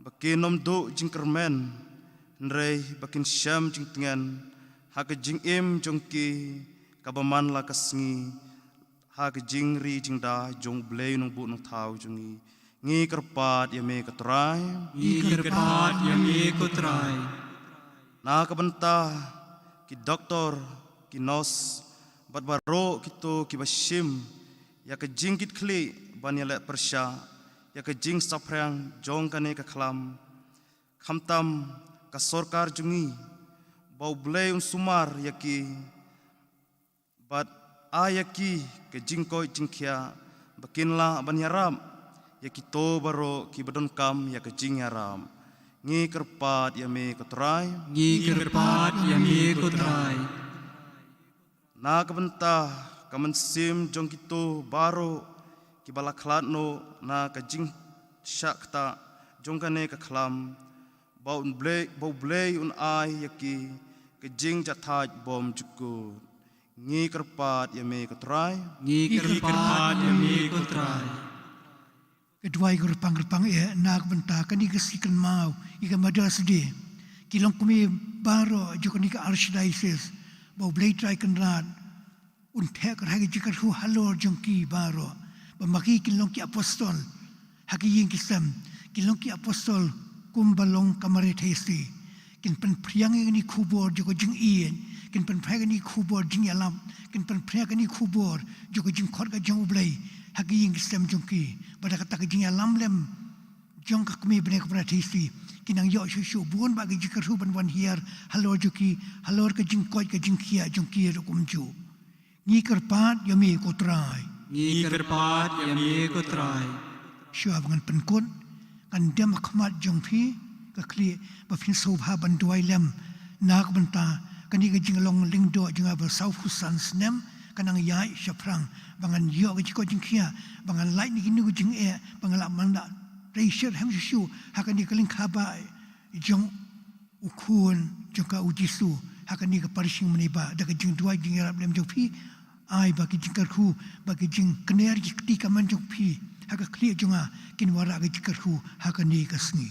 ba kin ym duh jingkyrmen, hynrei ba kin shem jingtngen ha ka jingim jong ki kaba man la ka sngi, ha ka jingri jingda jong U Blei Nongbuh Nongthaw jong ngi. Ngi kyrpad ïa me ko Trai. Ngi kyrpad ïa me ko Trai. Na ka bynta ki doktor, ki nurse, bad baroh kito kiba shim ïa ka jingkitkhlieh ban ïaleh pyrshah ïa ka jingsaphriang jong kane ka khlam, khamtam ka sorkar jong ngi, ba U Blei un sumar ïa ki bad ai ïa ki ka jingkoit jingkhiah, ba kin lah ban ïarap ïa kito baroh kiba donkam ïa ka jingïarap. Ngi kyrpad ïa me ko Trai. Ngi kyrpad ïa me ko Trai. Na ka bynta ka mynsiem jong kito baroh kiba la khlad noh na ka jingshah ktah jong kane ka khlam, ba U Blei, ba U Blei un ai ïa ki ka jingjahthait bymjukut. Ngi kyrpad ïa me ko Trai. Ngi kyrpad ïa me ko Trai. Ka duwai kyrpang kyrpang eh na ka bynta kane ka sngi kynmaw ïa ka Mother's Day. Ki longkmie baroh jong kane ka Archdiocese, ba U Blei Trai Kynrad un theh kyrhai ka jingkyrkhu halor jong ki baroh, ba ma ki kin long ki apostol ha ki ïing ki sem, kin long ki apostol kumba long ka Mother Teresa. Kin pynphriang ïa kane ka khubor jong ka jingïeit, kin pynphriang ïa kane ka khubor jingïalap, kin pynphriang ïa kane ka khubor jong ka jingkhot ka jong U Blei ha ki ïing ki sem jong ki. Bad da kata ka jingïalam lem jong ka kmie bneng ka Mother Teresa, kin nang ïoh shuh shuh bun bah ka jingkyrkhu ban wan hiar halor jong ki, halor ka jingkoit ka jingkhiah jong ki ruh kumjuh. Ngi kyrpad ïa me ko Trai. Ngi kyrpad ïa me ko Trai. Shuwa ba ngan pynkut, ngan dem ha khmat jong phi, ka khlieh ba phin sngewbha ban duwai lem na ka bynta kane ka jinglong lyngdoh jong nga ba sawphew san snem ka nang ïaid shaphrang, ba ngan ïoh ka jingkoit jingkhiah, ba ngan lait na kino ka jingeh, ba ngan lah ban da trei shitrhem shuh shuh ha kane ka lyngkha bah jong u Khun jong ka U Jisu ha kane ka parish Mane Bah. Da ka jingduwai jingïarap lem jong phi, ai ba ki jingkyrkhu, ba ki jingkner ki kti kamon jong phi ha ka khlieh jong nga kin wanrah ka jingkyrkhu ha kane ka sngi.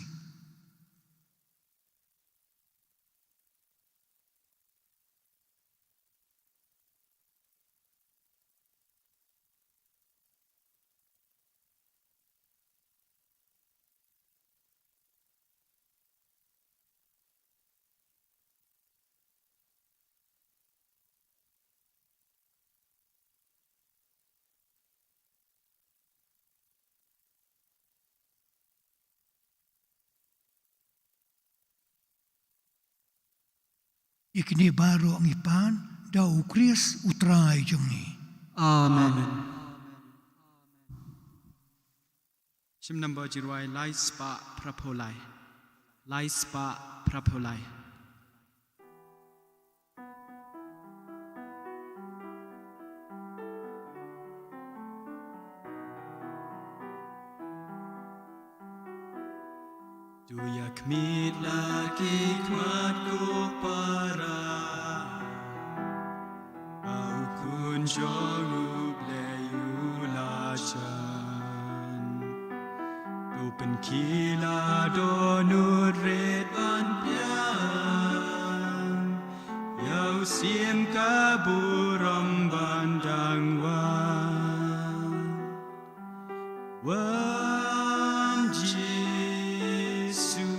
Ïa kine baroh ngi pan da U Khrist U Trai jong ngi. Amen. Shim number jingrwai lai spah phraphew lai. Lai spah phraphew lai. To ïa khmih la ki khmat ko para, ba U Khun jong U Blei u la jan. To pynkhih la dohnud rit ban pdiang ïa u syiem ka burom ban dang wan. Wan Jisu,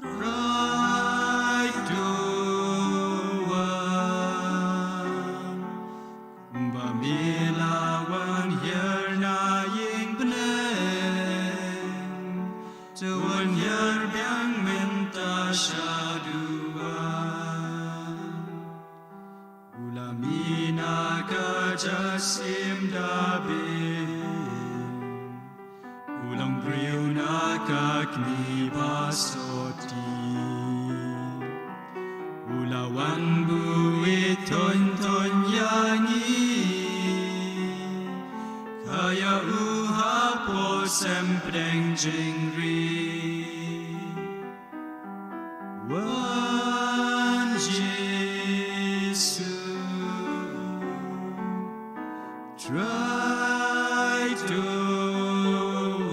Trai to wan. Ba me la wan hiar na ïing bneng, to wan hiar biang mynta shaduwan. U la mih na ka jaka syiem Dabid, u long briew na ka kmie ba sotti. U la wan buh ïa ngi, to ïa u hapoh sem pdeng jingri. Wan Jisu, Trai to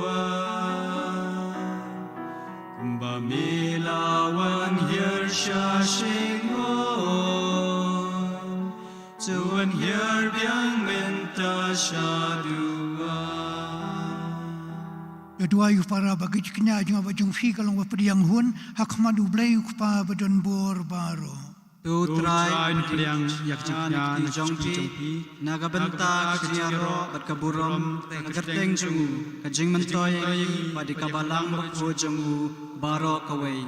wan. Kumba me la wan hiar sha shynrong, to wan hiar biang mynta shaduwan. Ïa duwai u para ba ka jingkñia jong nga bad jong phi ka long ba pdiang hun ha khmat U Blei U Kpa ba don bor baroh. To Trai, pdiang ïa ka jingkñia na ka jong phi na ka bynta ka jingïaroh bad ka burom ka kyrteng jong u, ka jingmyntoi bad ka balang bakhuid jong u baroh kawei.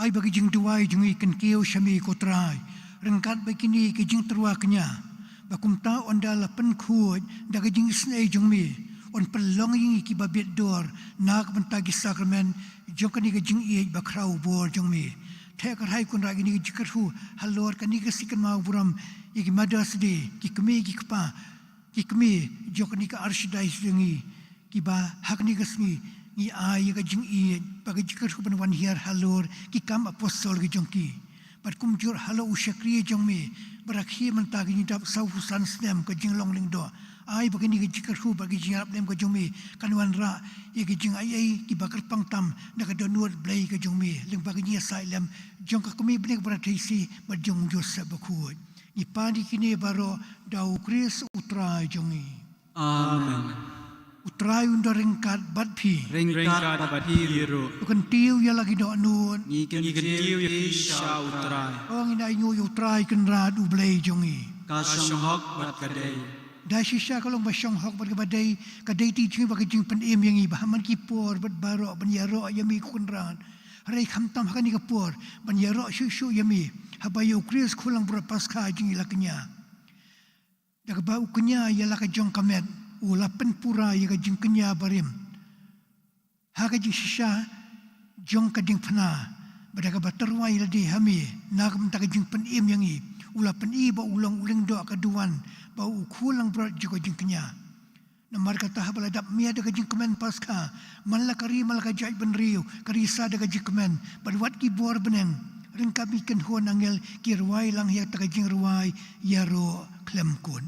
Ai ba ka jingduwai jong ngi kan kiew sha me ko Trai, ryngkat bad kine ki jingtyrwa kñia, ba kumta ynda la pynkhuid da ka jingisynei jong me, yn pynlong ïa ngi kiba bit dor na ka bynta ki sakramen jong kane ka jingïeit bakhraw bor jong me. Theh kyrhai Kynrad ïa kine ki jingkyrkhu halor kane ka sngi kynmaw burom ïa ki Mother's Day, ki kmie ki kpa, ki kmie jong kane ka Archdiocese jong ngi, kiba ha kane ka sngi ngi ai ïa ka jingïeit bad ka jingkyrkhu ban wan hiar halor ki kam apostol ki jong ki. Bad kumjuh halor u shakri jong me ba rakhe mynta ka jingdap sawphew san snem ka jinglong lyngdoh. Ai ba kane ka jingkyrkhu bad ka jingïarap lem ka jong me kan wanrah ïa ka jingaiei kiba kyrpang tam na ka dohnud Blei ka jong me lyngba ka jingïasaid lem jong ka Kmie Bneng Barathithi bad jong u Joseph Bakhuid. Ngi pan ïa kine baroh da U Khrist U Trai jong ngi. Amen. U Trai un da ryngkat bad phi. Ryngkat bad phi ruh. To kyntiew ïa la ki dohnud. Ngi kyntiew ïa phi sha U Trai. To ngin ainguh ïa U Trai Kynrad U Blei jong ngi. Ka shong hok bad ka dei. Da shisha ka long ba shong hok bad kaba dei, ka dei te jong ngi ba ka jingpynim ïa ngi ba ha man ki por bad baroh ban ïaroh ïa me ko Kynrad. Hynrei khamtam ha kane ka por ban ïaroh shuh shuh ïa me haba ïa U Khrist Khun Langbrot Paskha jong ngi la kñia. Da kaba u kñia ïa la ka jong ka met, u la pynpura ïa ka jingkñia barim ha ka jingshisha jong ka diengphna, bad da kaba tyrwa ïa lade ha me na ka bynta ka jingpynim ïa ngi, u la pyni ba u long u lyngdoh ka duwan, ba u Khun Langbrot jong ka jingkñia. Namar kata haba la dap miet da ka jingkmen Paskha, man la ka ri man la ka jaitbynriew ka risa da ka jingkmen, bad wat ki bor bneng ryngkat bad ki kynhun angel ki rwai lang ïa kata ka jingrwai ïaroh khlem kut.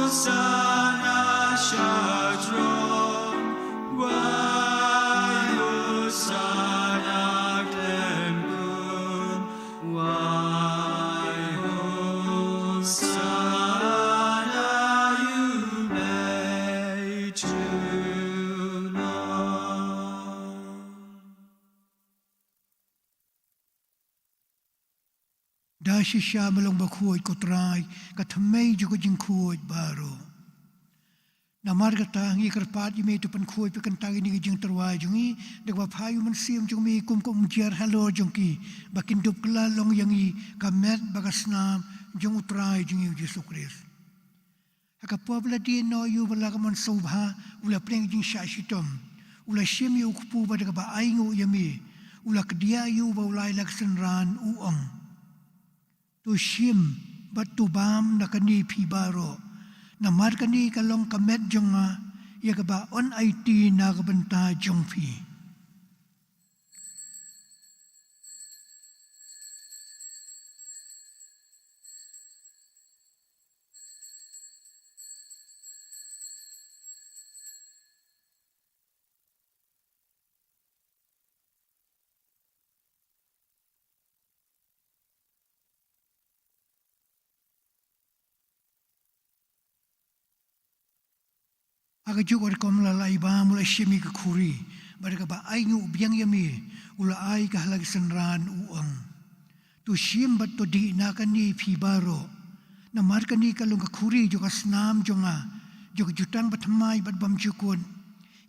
Hosanna shatrom, wai Hosanna klem bun, wai Hosanna ïa u Mei Jong. Da shisha me long bakhuid ko Trai, ka thymmei jong ka jingkhuid baroh. Namar kata ngi kyrpad ïa me to pynkhuid pynkyntait ïa kine ki jingtyrwa jong ngi, da kaba phah ïa u Mynsiem jong me kum ka umjer halor jong ki, ba kin dup kylla long ïa ngi ka met bad ka snam jong u Trai jong ngi u Jisu Khrist. Ha ka por ba la die noh ïa u ba la ka mon sngewbha, u la pdiang ïa ka jingshah shitom. U la shim ïa u kpu bad da kaba ainguh ïa me, u la kdiah ïa u ba u la ai la ka synran, u ong: To shim bad to bam na kane phi baroh, namar kane ka long ka met jong nga, ïa kaba yn aiti na ka bynta jong phi. Ha kajuh ka rukom la la ai bam, u la shim ïa ka khuri, bad da kaba ainguh biang ïa me, u la ai ka ha la ka synran, u ong: To shim bad to dih na kane phi baroh, namar kane ka long ka khuri jong ka snam jong nga, jong ka jutang bathymmai bad bymjukut,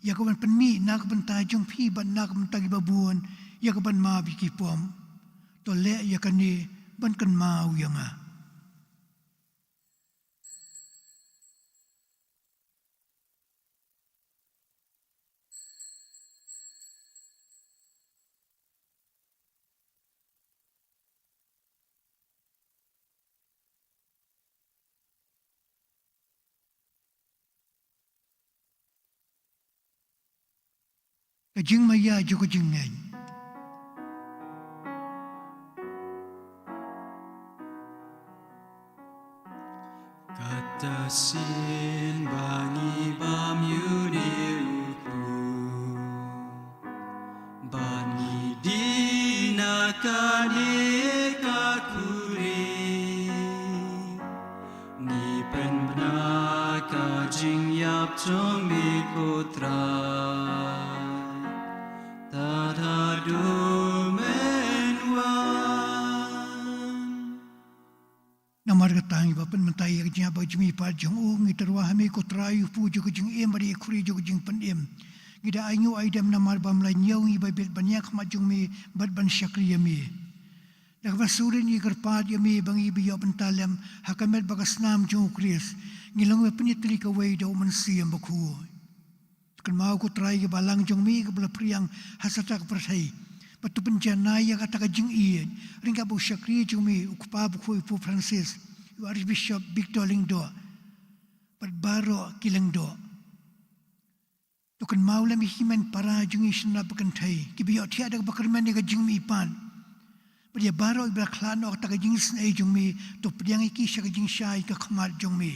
ïa ka ban pynmih na ka bynta jong phi bad na ka bynta ki babun, ïa ka ban map ïa ki pop. To leh ïa kane ban kynmaw ïa nga. Ka jingmaïa jong ka jingngeit. Kata shisien ba ngi bam ïa une u kpu, bad ngi dih na kane ka khuri, ngi pynbna ka jingïap jong me ko Trai, tad haduh men wan. Namar kata ngi ba pynmynta ïa ka jingïap bad ka jingmihpat jong u, ngi tyrwa ha me ko Trai, u kpu jong ka jingim bad ïa ka khuri jong ka jingpynim. Ngi da ainguh aidem namar ba me la ñiew ngi ba bit ban ïaid ha khmat jong me bad ban shakri ïa me. Da kaba surit ngi kyrpad ïa me ba ngi ba ïoh bynta lem ha ka met bad ka snam jong u Khrist, ngi long ba pynïatylli kawei da u Mynsiem Bakhuid. To kynmaw ko Trai ïa ka balang jong me kaba la phriang ha sata ka pyrthei, bad to pynjanai ïa kata ka jingïeit ryngkat bad u shakri jong me u Kpa Bakhuid u Pope Francis, u Archbishop Victor Lyngdoh, bad baroh ki lyngdoh. To kynmaw lem ïa ki hynmen para jong ngi sha na ba kynthei kiba ïoh thiah da kaba kyrmen ïa ka jingmihpat. Bad ïa baroh kiba la khlad noh kata ka jingisynei jong me, to pdiang ïa ki sha ka jingshai ka khmat jong me.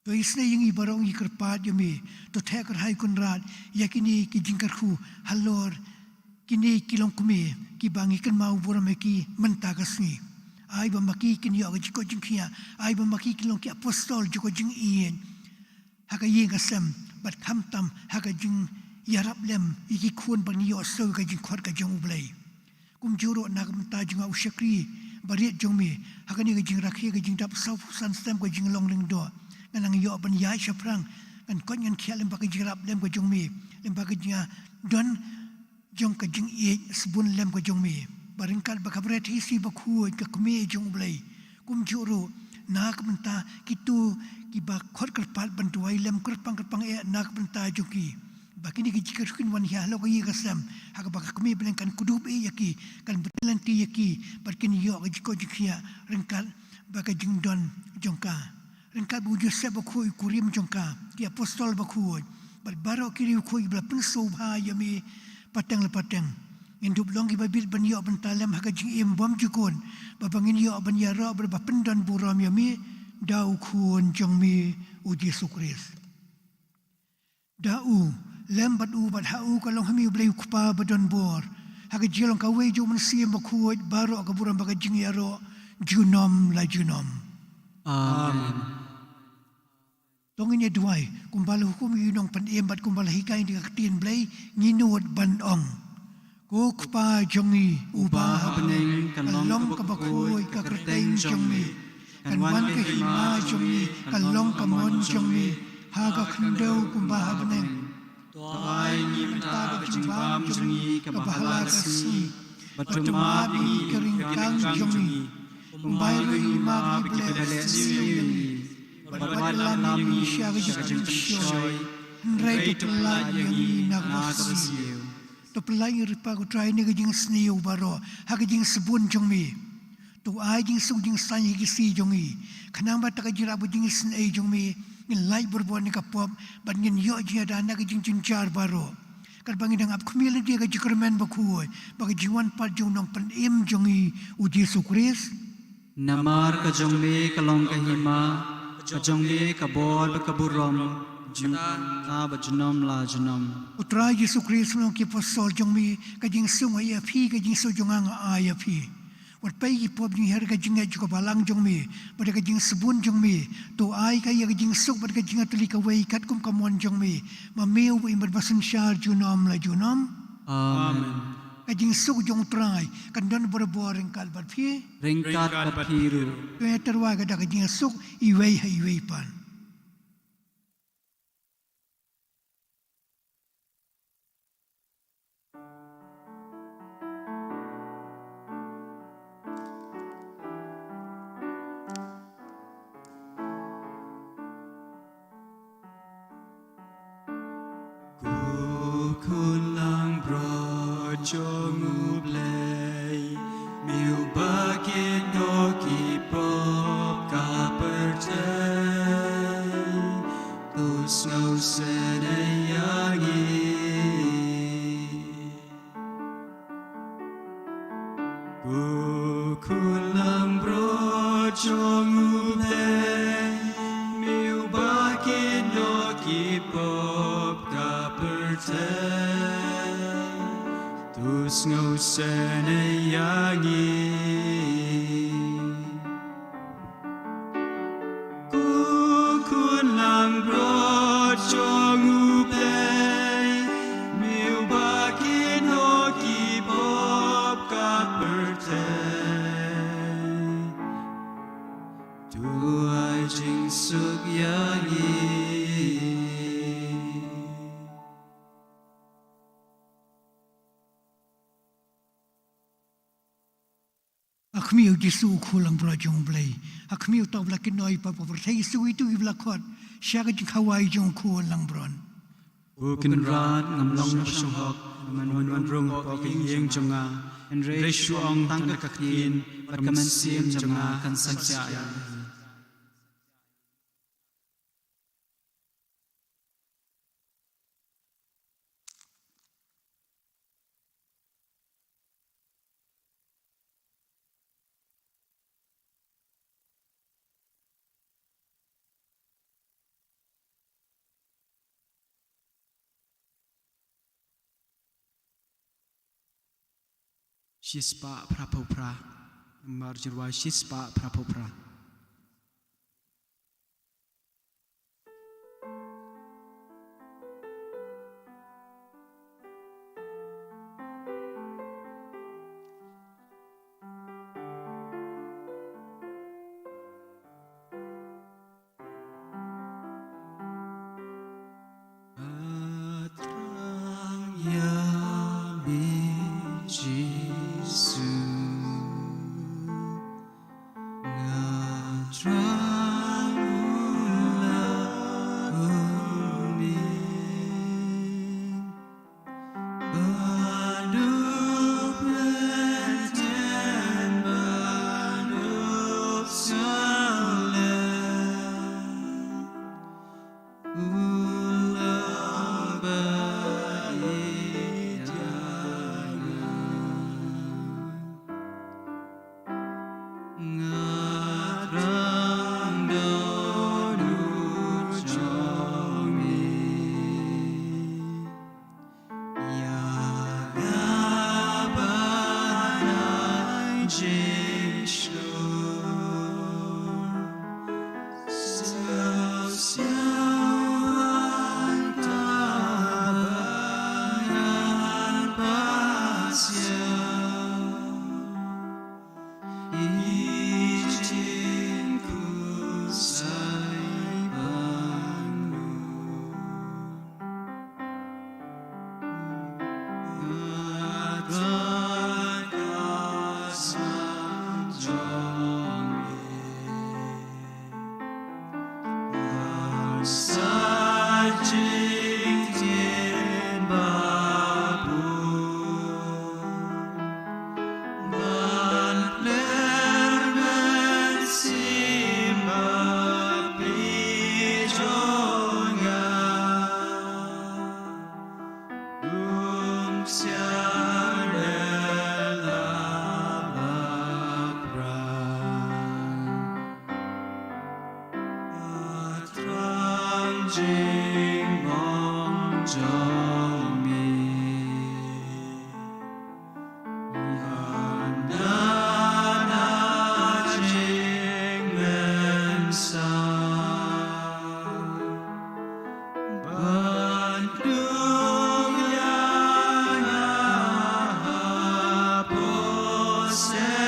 To isynei ïa ngi baroh, ngi kyrpad ïa me, to theh kyrhai Kynrad ïa kine ki jingkyrkhu halor kine ki longkmie kiba ngi kynmaw burom ïa ki mynta ka sngi. Ai ba ma ki kin ïoh ka jingkoit jingkhiah, ai ba ma ki kin long ki apostol jong ka jingïeit ha ka ïing ka sem, bad khamtam ha ka jingïarap lem ïa ki khun ba ngi ïoh shuh ka jingkhot ka jong U Blei. Kumjuh ruh na ka bynta jong nga u shakri barit jong me, ha kane ka jingrakhe ka jingdap sawphew san snem ka jinglong Lyngdoh, ngan nang ïoh ban ïaid shaphrang, ngan koit ngan khiah lem bad ka jingïarap lem ka jong me, lem bad ka jingdon jong ka jingïeit sbun lem ka jong me, bad ryngkat bad ka Bretesi Bakhuid ka Kmie jong U Blei. Kumjuh ruh na ka bynta kito kiba khot kyrpad ban duwai lem kyrpang kyrpang eh na ka bynta jong ki, ba kine ki jingkyrkhu kin wan hi halor ka ïing ka sem, ha kaba ka Kmie Blei kan kdup eh ïa ki, kan bteng lynti ïa ki, bad kin ïoh ka jingkoit jingkhiah ryngkat bad ka jingdon jong ka. Ryngkat bad u Joseph Bakhuid u kurim jong ka, ki apostol bakhuid, bad baroh ki riewkhuid ba la pynsngewbha ïa me pateng la pateng, ngin dup long kiba bit ban ïoh bynta lem ha ka jingim bymjukut, ba, ba ngin ïoh ban ïaroh bad ba pyndon burom ïa me, da u Khun jong me u Jisu Khrist. Da u lem bad u bad ha u ka long ha me u Blei u Kpa ba don bor, ha ka jinglong kawei jong u Mynsiem Bakhuid baroh ka burom bad ka jingïaroh junom la junom. Amen. To ngin ïa duwai, kumba la hukum ïa u nongpynim bad kumba la hikai na ka ktien Blei, ngin nud ban ong. Ko Kpa jong ngi uba ha bneng, ka long kaba khuid ka kyrteng jong me. Kan wan ka hima jong me, kan long ka mon jong me ha ka khyndew kumba ha bneng. To ai ngi mynta ka jingbam jong ngi kaba ha la ka sngi. Bad to map ïa ngi ka ryngkang jong ngi, kumba ruh ngi map ïa kiba leh sniew ïa ngi. Bad wat lam ïa ngi sha ka jingpynshoi, hynrei to pyllait ïa ngi na kaba sniew. To pyllait ngi ruh Kpa ko Trai na ka jingsniew baroh ha ka jingsbun jong me. To ai jingsuk jingsaiñ ha ki sngi jong ngi, khnang ba da ka jingïarap bad jingisynei jong me ngin lait barabor na ka pop bad ngin ïoh jingïada na ka jingjynjar baroh. Katba ngi dang ap khmih lade ha ka jingkyrmen bakhuid bad ka jingwan pat jong u nongpynim jong ngi u Jisu Khrist. Namar ka jong me ka long ka hima, ka jong me ka bor bad ka burom, mynta bad junom la junom. U Trai Jisu Khrist, u ong ïa ki apostol jong me, ka jingsuk nga ai ïa phi, ka jingsuk jong nga nga ai ïa phi. Wat peit ïa ki pop jong ngi hynrei ka jingngeit jong ka balang jong me bad ka jingsbun jong me. To ai ka ïa ka jingsuk bad ka jingïatylli kawei katkum ka mon jong me, ma me uba im bad ba synshar junom la junom. Amen. Ka jingsuk jong u Trai kan don barabor ryngkat bad phi. Ryngkat bad phi ruh. To ïa tyrwa ka da ka jingsuk iwei ha iwei pat. Ko Khun langbrot jong U Blei, me uba kit noh ki pop ka pyrthei, to sngewsynei ïa ngi. Ko Khun langbrot jong U Blei, me uba kit noh ki pop ka pyrthei, to sngewsynei ïa ngi. Ko Khun langbrot jong U Blei, me uba kit noh ki pop ka pyrthei, to ai jingsuk ïa ngi. Ha khmih U Jisu U Khun langbrot jong U Blei. Ha khmih uta uba la kit noh ïa ki pop ka pyrthei, Jisu ïathuh ïa kiba la khot sha ka jingkhawai jong U Khun langbrot. Ko Kynrad, ngam long ba shong hok ban wan rung hapoh ka ïing jong nga, hynrei shu ong tang ka ktien bad ka mynsiem jong nga kan satia ïa nga. Shispah phra phew phra. Namar jingrwai shispah phra phew phra. Nga thrang ïa me Jisu, nga thrang u la kum me. Ba duk meten ba duk salen, u la ba i Sa jingtieng ba bun ban pler mynsiem ba phi jong nga. Um siar ïa la ba pra. Thrang jingmong jong me. Ngan da na jingmynsaw. Ban kdew ïa nga hapoh synran.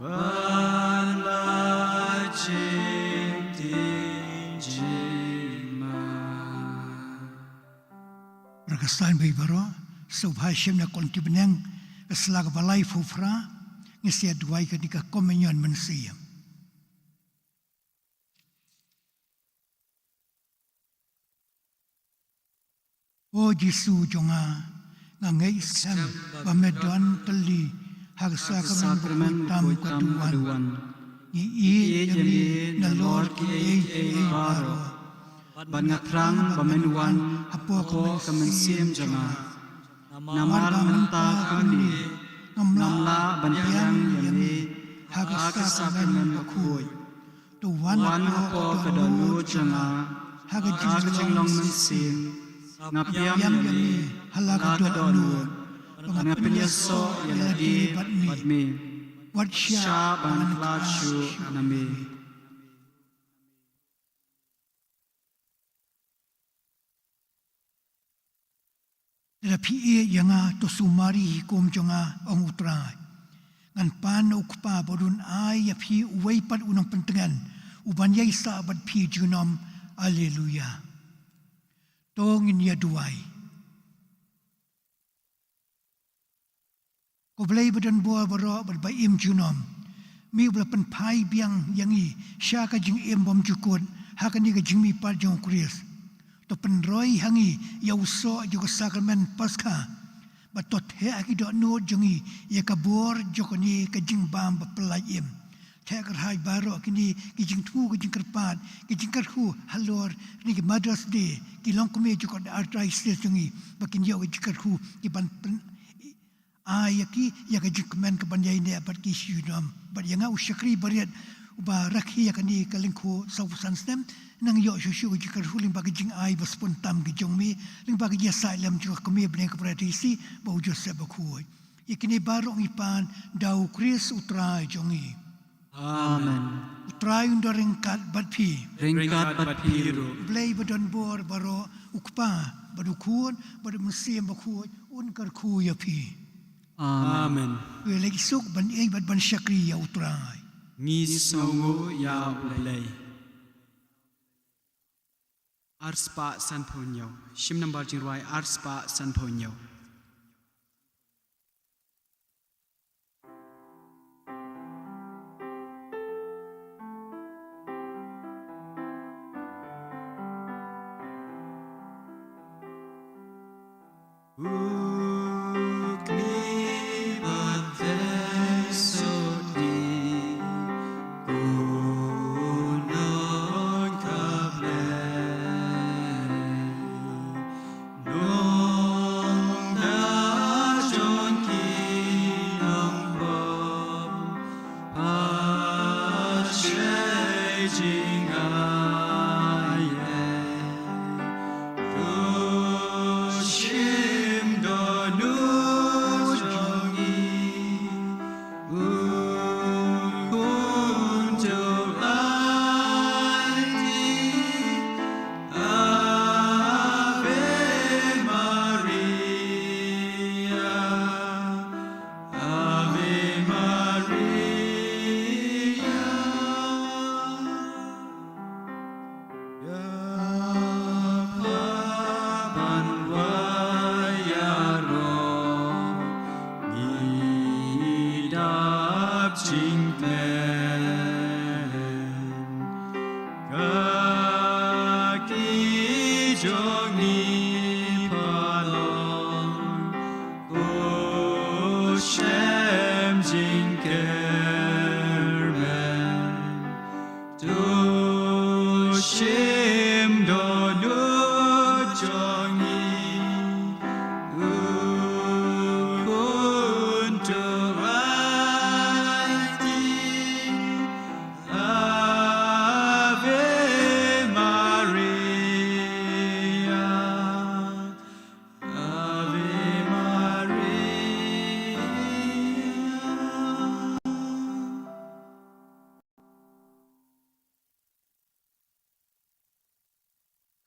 Ban lait jingtieng jingman. Para ka saiñ baieit baroh, sngewbha shim na ka lynti bneng, ka sla kaba laiphew phra, ngin sa ïa duwai kane ka Communion Mynsiem. O Jisu jong nga, nga ngeit skhem ba me don tylli ha ka sakramen bakhuid tam ka duwan. Ngi ïeit ïa me nalor kiei kiei baroh. Bad nga thrang ba men wan hapoh ka mynsiem jong nga. Namar ba mynta kumne ngam lah ban pdiang ïa me ha ka sakramen bakhuid. To wan hapoh ka dohnud jong nga ha ka jinglong mynsiem. Nga pdiang ïa me ha la ka dohnud bad nga pynïasoh ïa lade bad me. Wat shah ban khlad shuh na me. Lada phi ïeit ïa nga, to sumar ïa ki hukum jong nga, ong U Trai. Ngan pan na U Kpa bad un ai ïa phi uwei pat u nongpyntngen uban ïaisah bad phi junom. Haleluia. To ngin ïa duwai. Ko Blei ba don bor baroh bad ba im junom, me uba la pynphai biang ïa ngi sha ka jingim bymjukut ha kane ka jingmihpat jong U Khrist, to pynroi ha ngi ïa u soh jong ka sakramen Paskha, bad to theh ha ki dohnud jong ngi ïa ka bor jong kane ka jingbam bapyllait im. Theh kyrhai baroh kine ki jingthmu, ki jingkyrpad, ki jingkyrkhu halor kine ki Mother's Day, ki longkmie jong ka Archdiocese jong ngi, ba kin ïoh ki jingkyrkhu kiban pyn-, ai ïa ki ïa ka jingkmen kaban ïaineh bad ki sha junom. Bad ïa nga u shakri barit uba rakhe ïa kane ka lyngkhuh sawphew san snem, nang ïoh shuh shuh ka jingkyrkhu lyngba ka jingai ba sbun tam ka jong me, lyngba ka jingïasaid lem jong ka Kmie bneng ka Para Daisy bad u Joseph Bakhuid. Ïa kine baroh ngi pan da U Khrist U Trai jong ngi. Amen. U Trai un da ryngkat bad phi. Ryngkat bad phi ruh. U Blei ba don bor baroh, U Kpa bad U Khun bad U Mynsiem Bakhuid, un kyrkhu ïa phi. Amen. Amen. Ïa leit suk ban ïeit bad ban shakri ïa U Trai. Ngi sngewnguh ïa U Blei. Arspah sanphew hynñiew. Shim nambar jingrwai arspah sanphew hynñiew.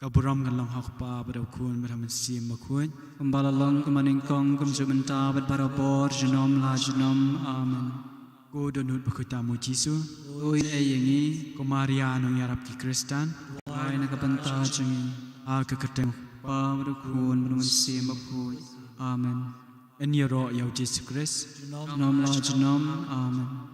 Ka burom kan long ha u Kpa bad ha u Khun bad ha u Mynsiem Bakhuid. Kumba la long kumba nyngkong kumjuh mynta bad barabor junom la junom. Amen. Ko dohnud bakhuid tam u Jisu, to ïeit ïa ngi. Ko Maria nongïarap ki Khristan, duwai na ka bynta jong ngi ha ka kyrteng u Kpa bad u Khun bad u Mynsiem Bakhuid. Amen. Yn ïaroh ïa u Jisu Khrist. Junom la junom. Amen.